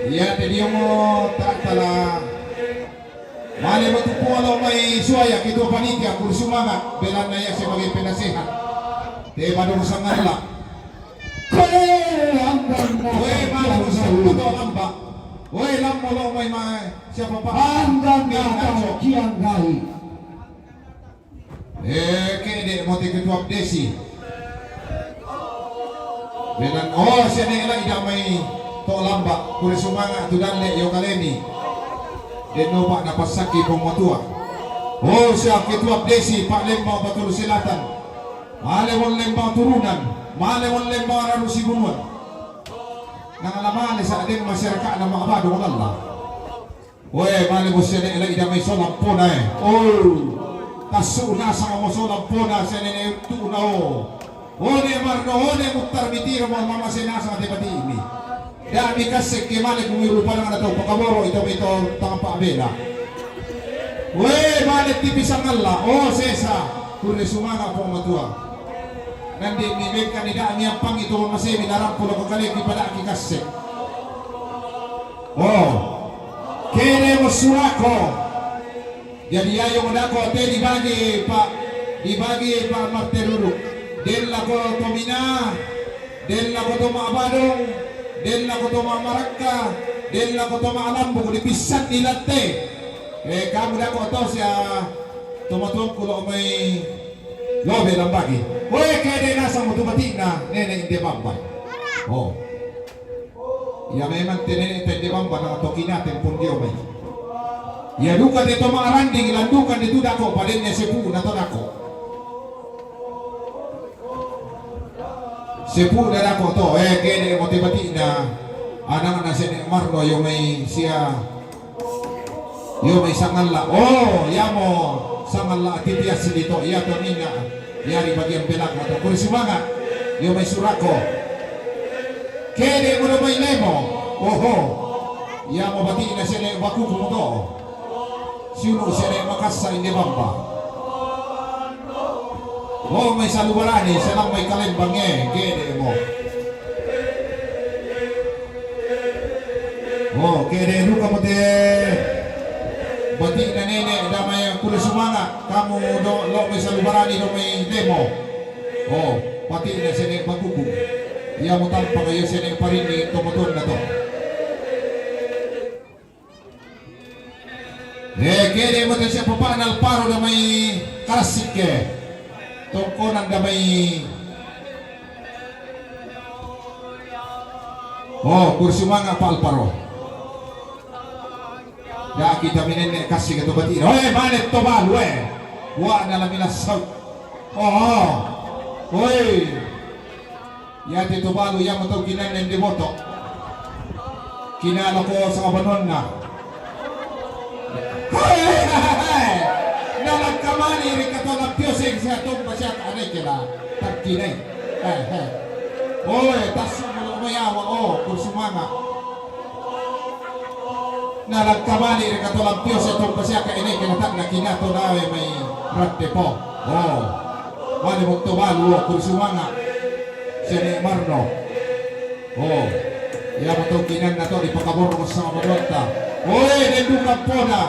Iye te dio mo ta'tala. Male mo tu pola mai suaya ketua panitia, kuli sumanga', belanna iye sebagai penasehat. Te badong sangalla. Koe anggang na. Koe male mo siapa to lamba. Koe lammo lo' mai, mai siapa pa? Anggang na tau kianggai. Eh, kene mo te ketua desi. Belan, oh, siya ne la'i damai to lamba, kuli sumanga' tu dalle' yo kalemi. Denno pa napasaki pong matua. Oh, siya ketua desi, Pa Lemba Batulu Selatan. Male mo Lemba Turunan, male mo Lemba Raru Sibunuan. Nangala male sa' den masyaraka' na ma'abado ko lalla. Oe, male mo siya ne la'i damai solang pona, eh. Oh. Kasu nasa mo solang pona siya ne tu na, oh. One Marno, one Muttar mitiro mo mama se nasa te bati' mi. Da' mi kasse ke male ku miru padang na tau pakaboro' ito, ito tangapa' bela. Oe, male tipi sangalla, oh, sesa. Kuli sumanga' pong matua. Nandi mi bengka ni da' mi ampang ito mama se mi narampo lo ko kaleki pada' ki kasse. Oh. Kene mo surako. Jadi ayo mo dako' te dibagi pa, dibagi pa Marteruruk. Della ko to Mina, della ko to Ma'badong, della ko to Ma'marakka, della ko to Ma'lambu, dipissan ni latte. Eh, kamu dako' to siya to matuang kulo' mai lobe lambagi. Oe, kede nasa mo tu bati'na nene' inde bamba. Oh. Iya memang te nene' ta inde bamba na to kinaten pun dio mai. Iya duka te to ma'aranding landukan de tu dako' paden ne sepu' na to dako'. Sepu' na dako' to, eh, kene' mo te bati'na anakna sene' Marno yo mai siya. Yo mai sangalla. Oh, yamo sangalla ati pias dito, iya to ninna. Yari bagian belakang atau kursi manga. Yo mai surako. Kede mo do mai lemo. Oho. Yamo bati'na sene' bakuku mo to. Siunu sene' makassa inde bamba. Oh, mai salubarani, senang mai kalembang, eh, kede mo. Oh, kede duka mo te bati'na nene' damai kule sumanga', kamu do lo' mai salubarani do mai demo. Oh, bati'na sene' bakuku. Iya mo tampak iyo sene' parini to matuanna to. Eh, kede mo te siya papa'na Alparo damai karasik ke. Tongkonan damai. Oh, kursi manga pa Alparo. Da' kita minenne' kasi ke to bati'. Oe, manet to balu, eh. Wa' na lamilas saut. Oh, oh. Oi. Yati to balu yamo tau kinanne inde boto'. Kinala ko sanga banonna. Hai, hai, hai. Nalangkamani ri katola pioseng siya tompa siya ka anai kela. Takkinai. Hai, hai. Oe, tassu mo lo' mayawa, oh, kursi manga. Nalangkamani ri katola pioseng tompa siya ka anai kela, takna kinato nawe mai ratte po. Oh. Mani motto balu, oh, kursi manga. Sene' Marno. Oh. Iya mo tau kinanna to dipakaborong sama manuatta. Oe, den duka poda.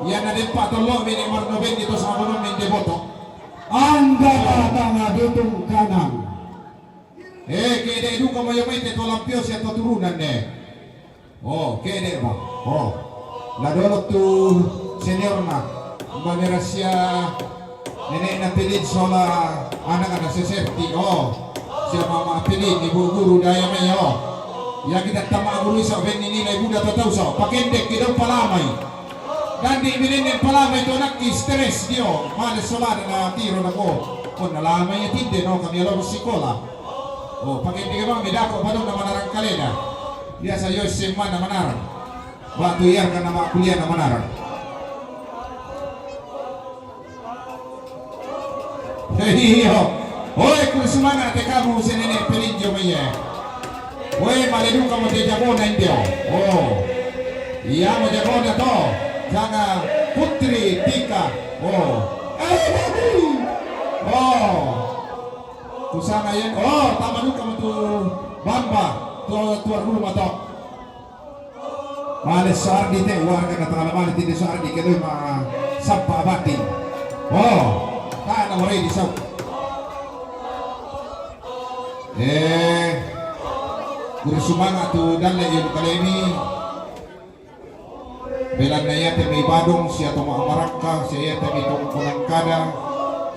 Iya na den pa tollo' mi ne Marno benni to sama manuan men de boto. Angga tama dutung kanan. Eh, ke'de' duka mo io mai te to lampio sia to turunan ne. Oh, ke'de' mo. Oh. La dolo tu seniorna. Mane rasia nene'na Pelin sola anakna Seserti. Oh. Sia mama Pelin, ibu guru daya mai, oh. Iya kita tama guru iso benni nilai buda to tau so. Pakendek ki dau palamai. Dandi' mi nenne' palamai to anakki stres dio, male solana na tiro nako. Ponna lamai ia tinde no kami alo sikola. Oh, pakendek bang mi dako' padonna manarang kaleda. Biasa io S M A na manarang. Batu iarka na ma kuliah na manarang. Iyo. Oe, kurre sumanga' te kamu sia nene' Pelin dio mai e. Oe, male duka mo te jagona inde o. Oh. Iya mo jagona to. Sanga Putri Tika. Oh. Eh, oh. Kusanga ien. Oh, tama duka mo tu Bamba. Tu, tuan rumah to. Male Soardi te, warga na tangala male tinde Soardi kedoi ma sabba abati. Oh, kana morai di sau. Eh, kurre sumanga' tu dalle' io kalemi. Belanna iate mai Badung sia to ma Marakka sia iate mai to Kunangkada.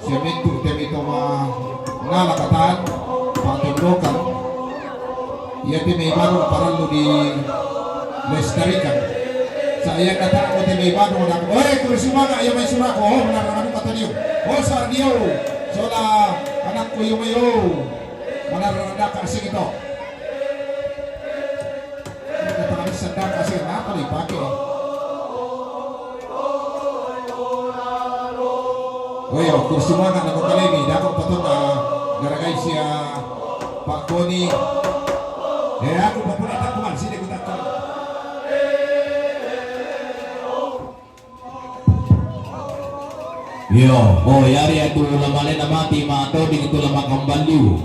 Sia mintu' te mai to ma nala katan, patondokan. Iate mai Badung parallu dilestarikan. Sa' iya katan ko te mai Badung na, oe, kurre sumanga' ia mai surako, oh, manarang anu kataniu. Oh, Sardio, sola anakku io mai, oh. Manarang daka sing to. Kata bisa daka sing apa dipake? Oh iya, kurre sumanga' na ko kalemi, dako' patonna garagai sia Pak Koni. Eh, aku papuna takkuman, sini ku takkuman. Iyo, oh, yari atu la malena mati ma toding tu la makamballiu.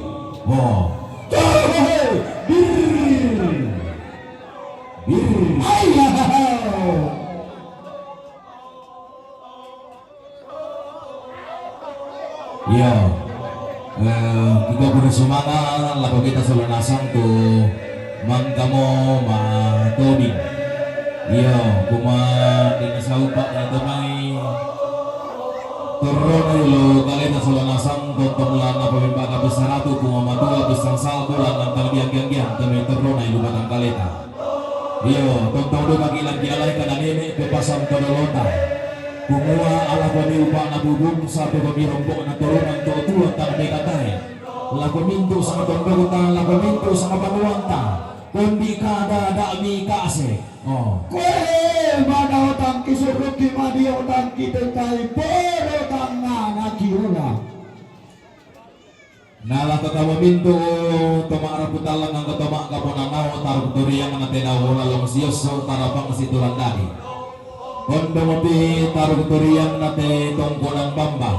Oh. Bir. Bir. Ayah. Iyo. Eh, kita kurre sumanga' lako kita sola nasang tu mangkamo ma toding. Iyo, kuma dina saupa' na to mai torrona ilo kaleta sola nasang tontong la napamemba' kapisaratu kuma matua pisang salbu la nantang dianggiang-giang te mai torrona ilo batang kaleta. Iyo, tontong duka ki' la kialai kana nene' pe pasang todolota. Kumua ala ko mi upa'na bubung sape ko mi rompo'na toronan to tuo tang mekatae. Lako mintu' sanga tondokta, lako mintu' sanga banuanta. Kondi kada da'mi kase. Oh. Koe mada otang ki surukki madio otang ki tengkai poro tangngana kiula. Nala tatama mintu' to ma'rapu tallang angka to ma'kaponanao taruk toriang na tenau lalong siosso tarapang situran dadi. Ondong pi taruk toriang na te tongkonang Bamba.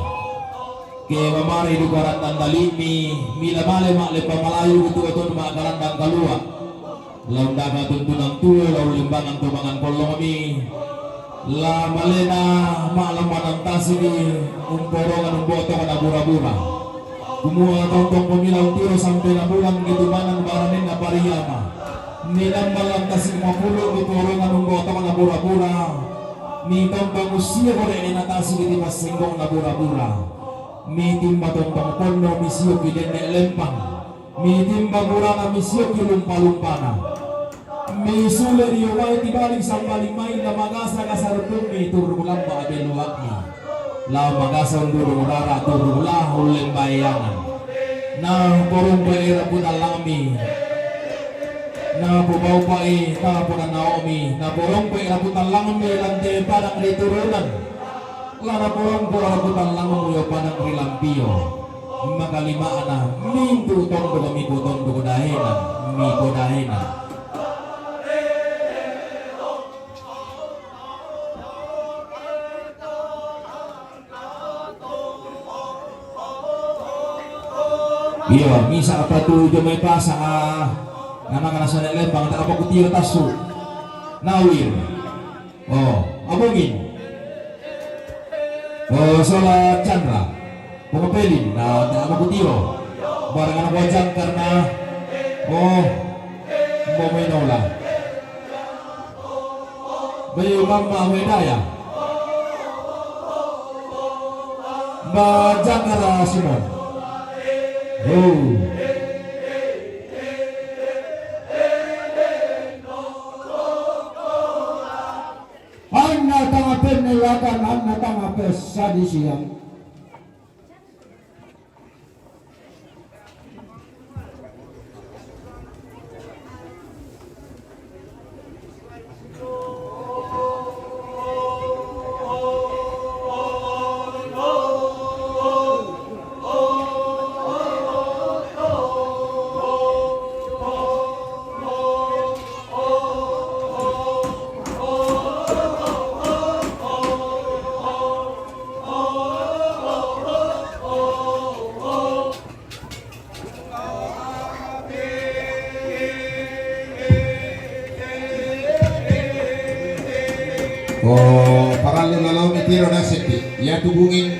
Ke mamari duka rantang dali'mi, mila male ma'lempa malayu tu oton ma'karandang kalua'. La undaka tuntunan tuo, la ullimbangan to mangan pollongmi. La malena ma'lammanan tasigi umporongan umbo'tong na bura-bura. Kumua tontong pamila untiro sampe na bulan gitu manang baraninna pariama. Ninamma lan tasigi mapulu' umporongan umbo'tong na bura-bura. Ni tontong ussio kore'na tasigi ti passenggong na bura-bura. Ni timba tontong ponno misio ki denne' lempang. Mitimba burana misio ki lumpa-lumpana. Misule dio mai tibali sambali mai la magasa-gasa rundummi turru lamba abeluakmi. La magasa undurung rara turru la ullembaeangan. Na porumpai raputan langmi. Na pobaupai ta ponanaomi. Na porumpai raputan langmi lante padang ri turunan. La naporongko' raputan langmu io padang ri lampio. Makalima'na mintu' tondok mipotondu daena, mipodaena. Iyo, misa' apa tu jomai pasang, ah, nama kana sane lembang, tak apa kutio tasu. Nawir. Oh, Abongin. Oh, sola Chandra. Pengapelin, na, na, Abang Kutio. Barang anak bojang karena, oh, mau main olah. Bayu mama medaya. Bajang kara Simon. Oh. Anna tanga penne lakan, anna tanga pessa di siang. Ko parallu lalo mi tiro nasiti. Iya tu bungin.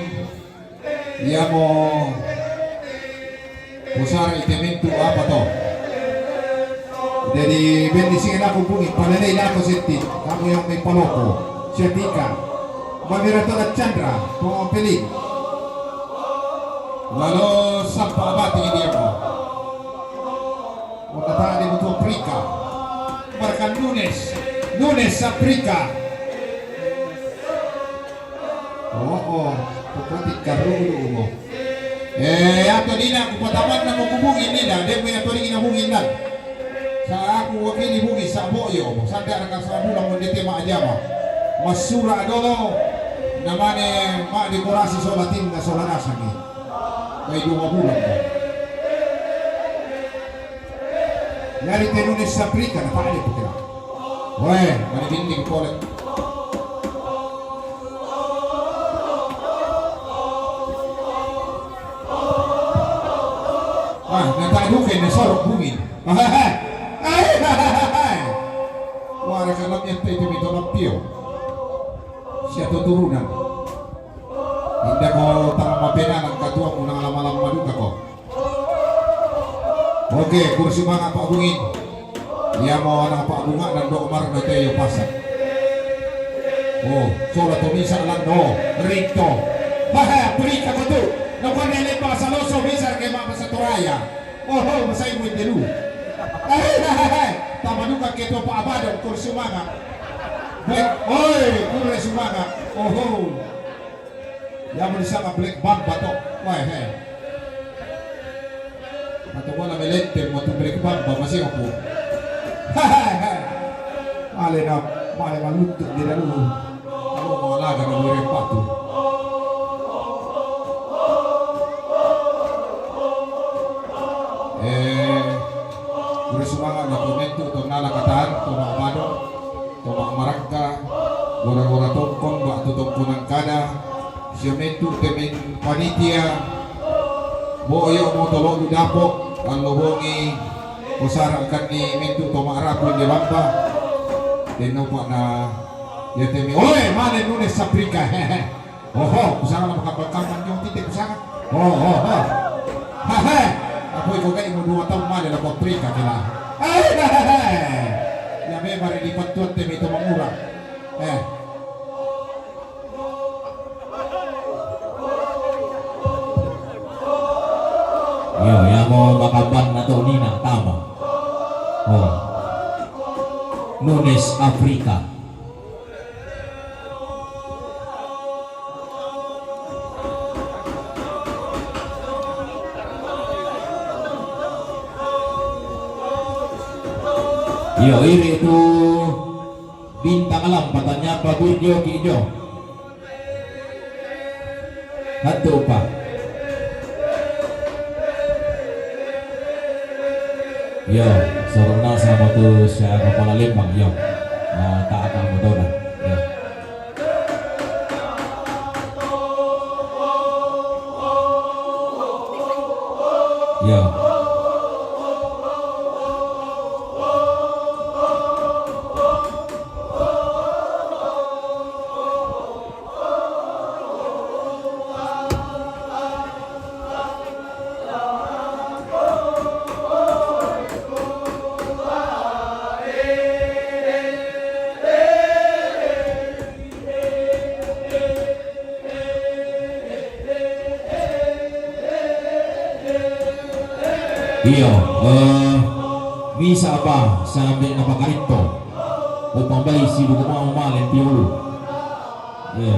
Iya mo. Pusara ite mentu apa to? Jadi ben di sini aku bungin, palele aku siti. Kamu yang main paloko. Setika. Mabira to Chandra, pemapeling. Lalo sampa abati dia mo. Makatadi mo tu Afrika. Marka Nunes. Nunes Afrika. Oo, pukati karulu mo. Eh, ato dina, kupataman na mo kubungin dina, de mo ato dina bungin dan. Sa aku wakili bungin, sa boyo, sa dara ka sa bulan mo dete ma ajama. Masura dolo, namane ma dekorasi so latin na so lanasangi. Kay dua bulan mo. Yari tenune sa Afrika na pade pukira. Weh, mani binding pole. Ah, nataduke na sorok bungin. Wara ka lamia te ite mito lampio. Sia tuturunan. Inda ko tanga mapenanan katuamu nang lama-lama duka ko. Oke, kursi mana Pak Bungin? Iya mo anak Pak Bunga dan Dok Mar na teyo pasak. Oh, sola to misa lang no, rito. Baha, pelika ko tu. Nako nele bahasa loso bisa ke ma bahasa Toraya. Oh, oh, masai mo itelu. Eh, eh, eh, eh. Tama duka ke to Pak Abadan, kursi mana? Baik, oi, kursi mana? Oh, oh. Ya, mo di sanga Black Bamba to. Wah, he. Ato mo na melente mo tu Black Bamba, masih aku. He, he, he. Male na, male maluntuk di dalu. Ako mo alaga na lure patu. Eh, ure sumanga na komentu to nala katan, to na abado. Tomak marangka, gora-gora tongkon, bak tu tongkonan kada, sia mentu temen panitia, boyo mo tolo du dapo, allo bongi, ko sara kan ni mentu tomak rapu inde bamba, denopa na, ya temi, oe, mane Nunes Afrika, hehe. Oho, kusanga na makambal-kambal nyong tite kusanga. Oho, oho. Hahe. Apo iko gai mo dua taon male la ko Afrika kila. Ai, hahe. Ya me mari di patuan te mi to mangura. Eh. Yo, ya mo makambal na to nina tama. Oh. Nunes Afrika. Iyo, iri tu bintang alam, patanya apa video ki jo. Hantu pa. Yo, sorong na sama tu sia kapala lembang, yo. Ah, tak akan motor dah. Yo. Yo. Iyo, eh, misa apa sambil napa karito? Upang bai si buku mau malen tiulu. Iyo.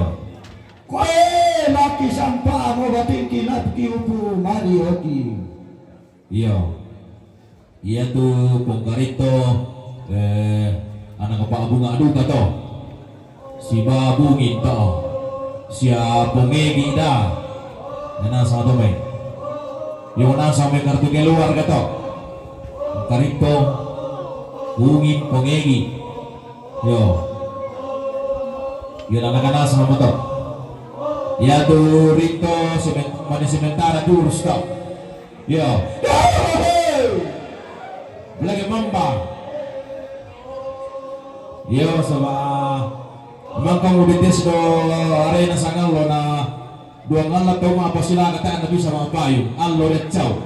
Koe laki sampa mo batingki napki upu madi oki. Iyo. Iya tu pongkarito, eh, anak apa bunga duka to. Si babungin to. Sia pongegi da. Nana sa to me. Yo nasa me kartu keluar ka to. Pongkarito. Bungin pongegi. Yo. Yo nana kana sa mo to. Iya tu rito semen-, mani sementara jurus to. Iyo. Lagi mamba. Iyo, sama. Memang kamu betes do arena sangallo na dua ngalla tau ma apa sila kata na bisa ma payu. Allo recau.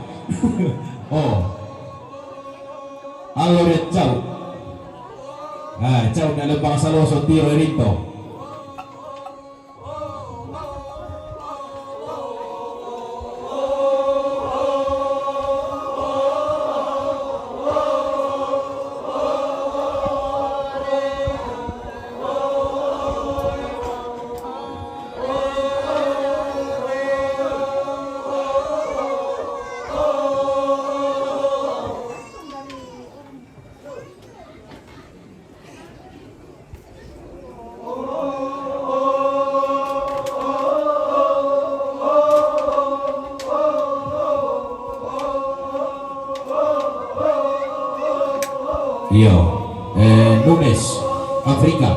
Oh. Allo recau. Ah, cau na lebang saloso tiro rinto. Iyo, eh, Nunes, Afrika.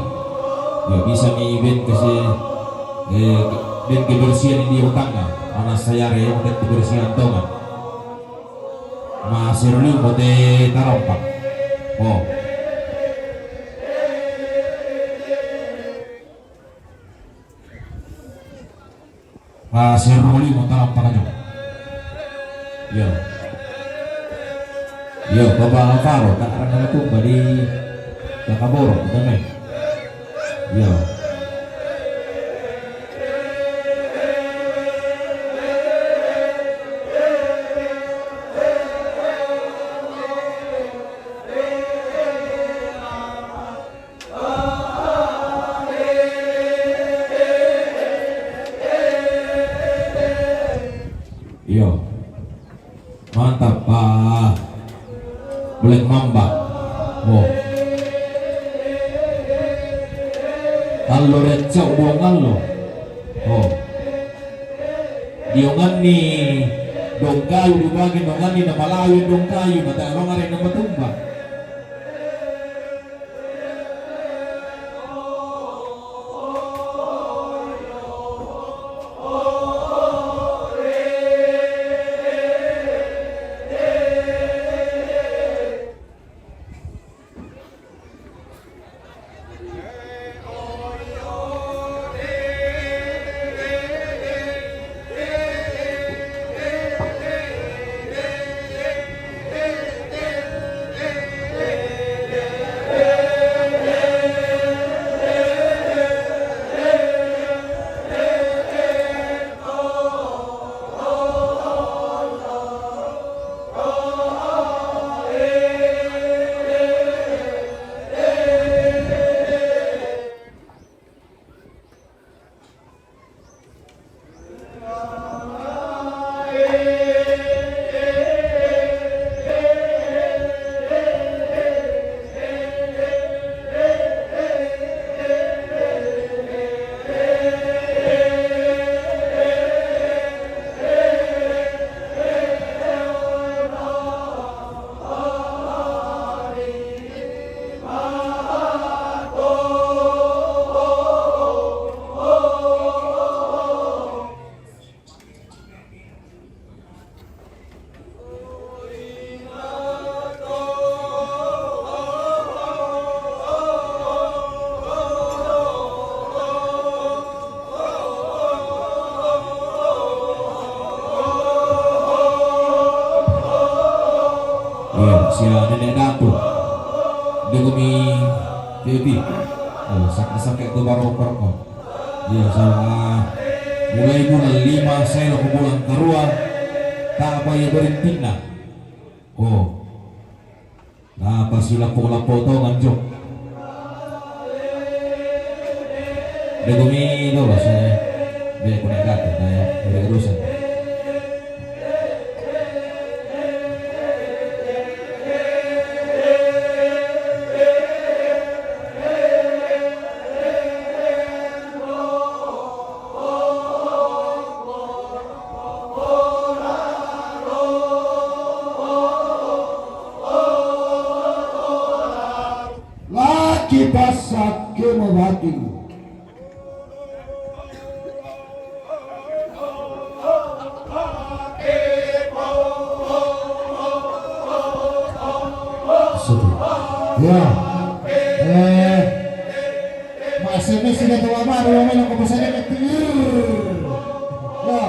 Iyo, bisa mi ben kasi, eh, ben kebersihan di utanga. Mana sayare, ben kebersihan tongan. Masih dulu, bote tarompak. Oh. Pasir Ruli Mataram Pakajong. Yo. Yo, Bapak Alvaro, tak ada tumba di Kakaboro, damai. Yo. Iyo. Mantap, Pak. Black Mamba. Oh. Allo recau buang allo. Oh. Dionganni dongkayu dibagi nonganni na malawi dongkayu mata along are na matumba. Iya, sia nenek datu. Dia kami jadi. Oh, sakit-sakit tu baru perko. Iya, sama mulai bulan lima saya lo ke bulan kedua. Tak apa ya berintina. Oh. Nah, pas lappo-lappo to nganjo. Be gumi do, Bos, eh. Be konegato, nah, ya. Be urusan. Laki pasakke mabati. Sudah. Ya. Eh. Ma S M S sudah tua baru yang main aku pesan dekat. Ya.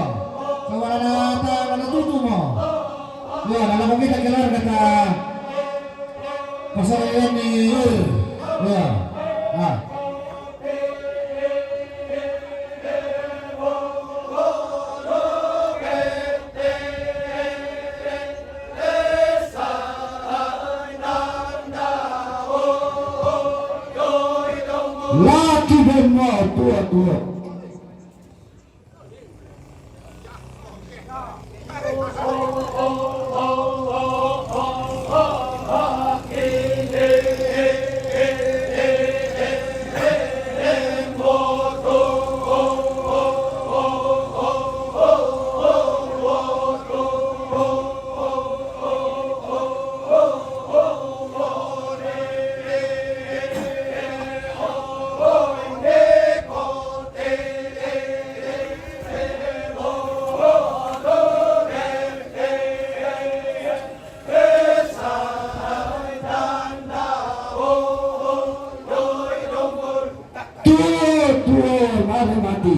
Kawan ada tak ada tutu mau. Ya, kalau kita keluar kata pasal ini. Ya. Ah. Laki dan mau tua-tua. Tuo, tuo, mari mati.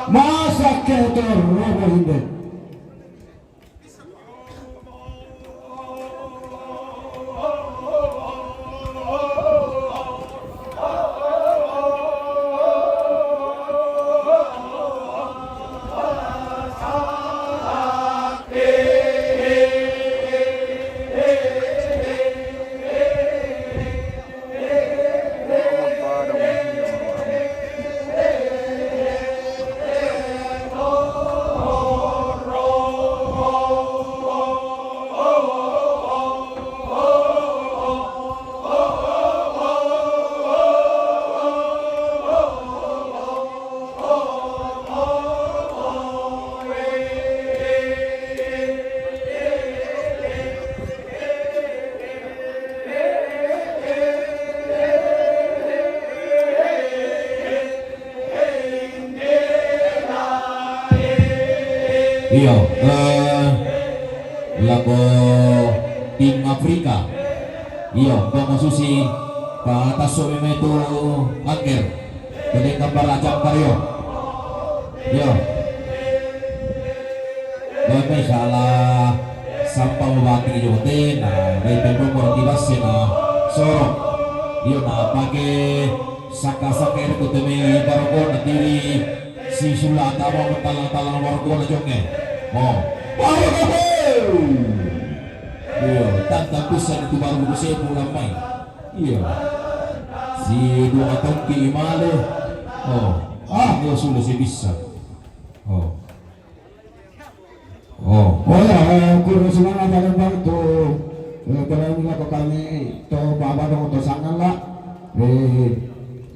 Masa ketor robo hinde. Iyo, eh, lako tim Afrika. Iyo, pa masusi, pa tasso meme tu angger. Pede gambar acam kario. Iyo. Bebe salah sampa mabati jote, nah, dai pembo morti basse na soro. Iyo, na pake Saka-saka ere ko temi barokona tiri si Sulata ma talang-talang barokona jonge. Oh. Barokona. Iyo, tanta bisa itu baru bisa pulang mai. Iyo. Si dua tongki imale. Oh. Ah, iyo sudah si bisa. Oh. Oh. Oh ya, eh, kuro sumanga' Palembang tu, eh, berani lako kami to Pak Badong to Sangalla. Eh,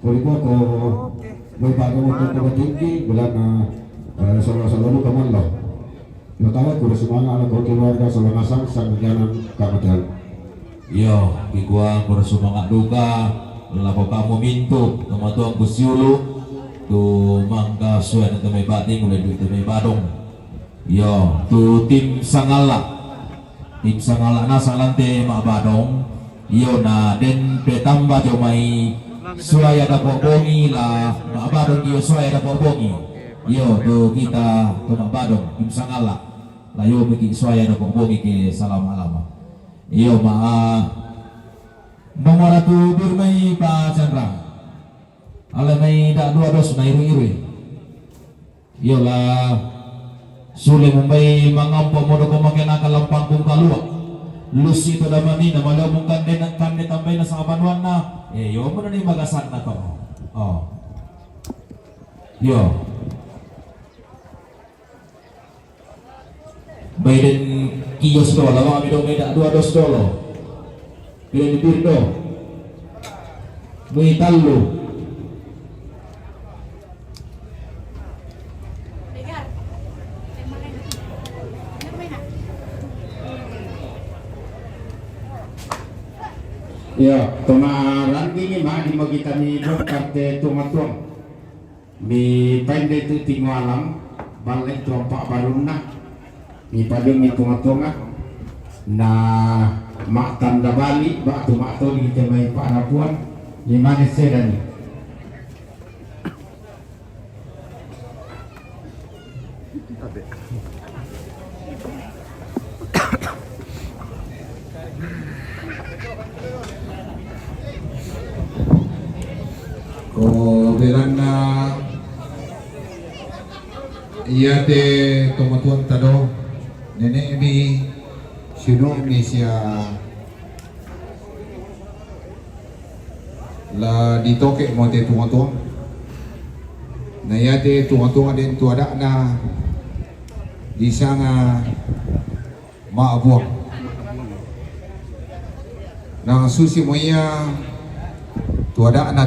kuri ko ko Pak Badong to ko tinggi, bulan, eh, solo-solo lu kamallo. Yo tawa kuro sumanga' lako keluarga solo nasang sang jalan kamatian. Iyo, kikua kuro sumanga' duka, lako kamu mintu, tomatuang ku siulu, tu mangga suai na temi bating, ulai du temi Badong. Iyo, tu tim Sangalla. Tim Sangalla na salante Mak Badong. Iyo na den pe tamba jo mai suai ada pok bongi la Mak Badong iyo suai ada pok bongi. Iyo, tu kita tu Mak Badong, tim Sangalla. La iyo miki suai ada pok bongi ke salama-lama. Iyo ma, ah, nomor satu bir mai Pa Chandra. Ale mai da dua dos mai iru-iru. Iyo la sule mumbai mangampo modo ko make naka lampang kung kalua. Lusi to damani na maleo mungkan de na kande tambai na sa abanuan na. Eh, iyo mana ni magasan na to. Oh. Iyo. Bai den kios do, lama kami do, bai da dua dos dolo. Bai den bir do. Bai tallu. Ya, tona randini ma di mo kita ni bongkar te tuang-tuang. Mi painde tu tingualang, balik tu ampak barunna. Mi padung mi tunga-tunga. Na mak tanda balik, bak tu mak toli te mai Pak Rapuan. Mi manis sedani. Ko belanna iate tomatuanta do, nene'mi, siunu'mi sia la ditoke' mo te tunga-tunga. Na iate tunga-tunga den tu ada'na disanga ma'buang. Na susi mo ia tu ada'na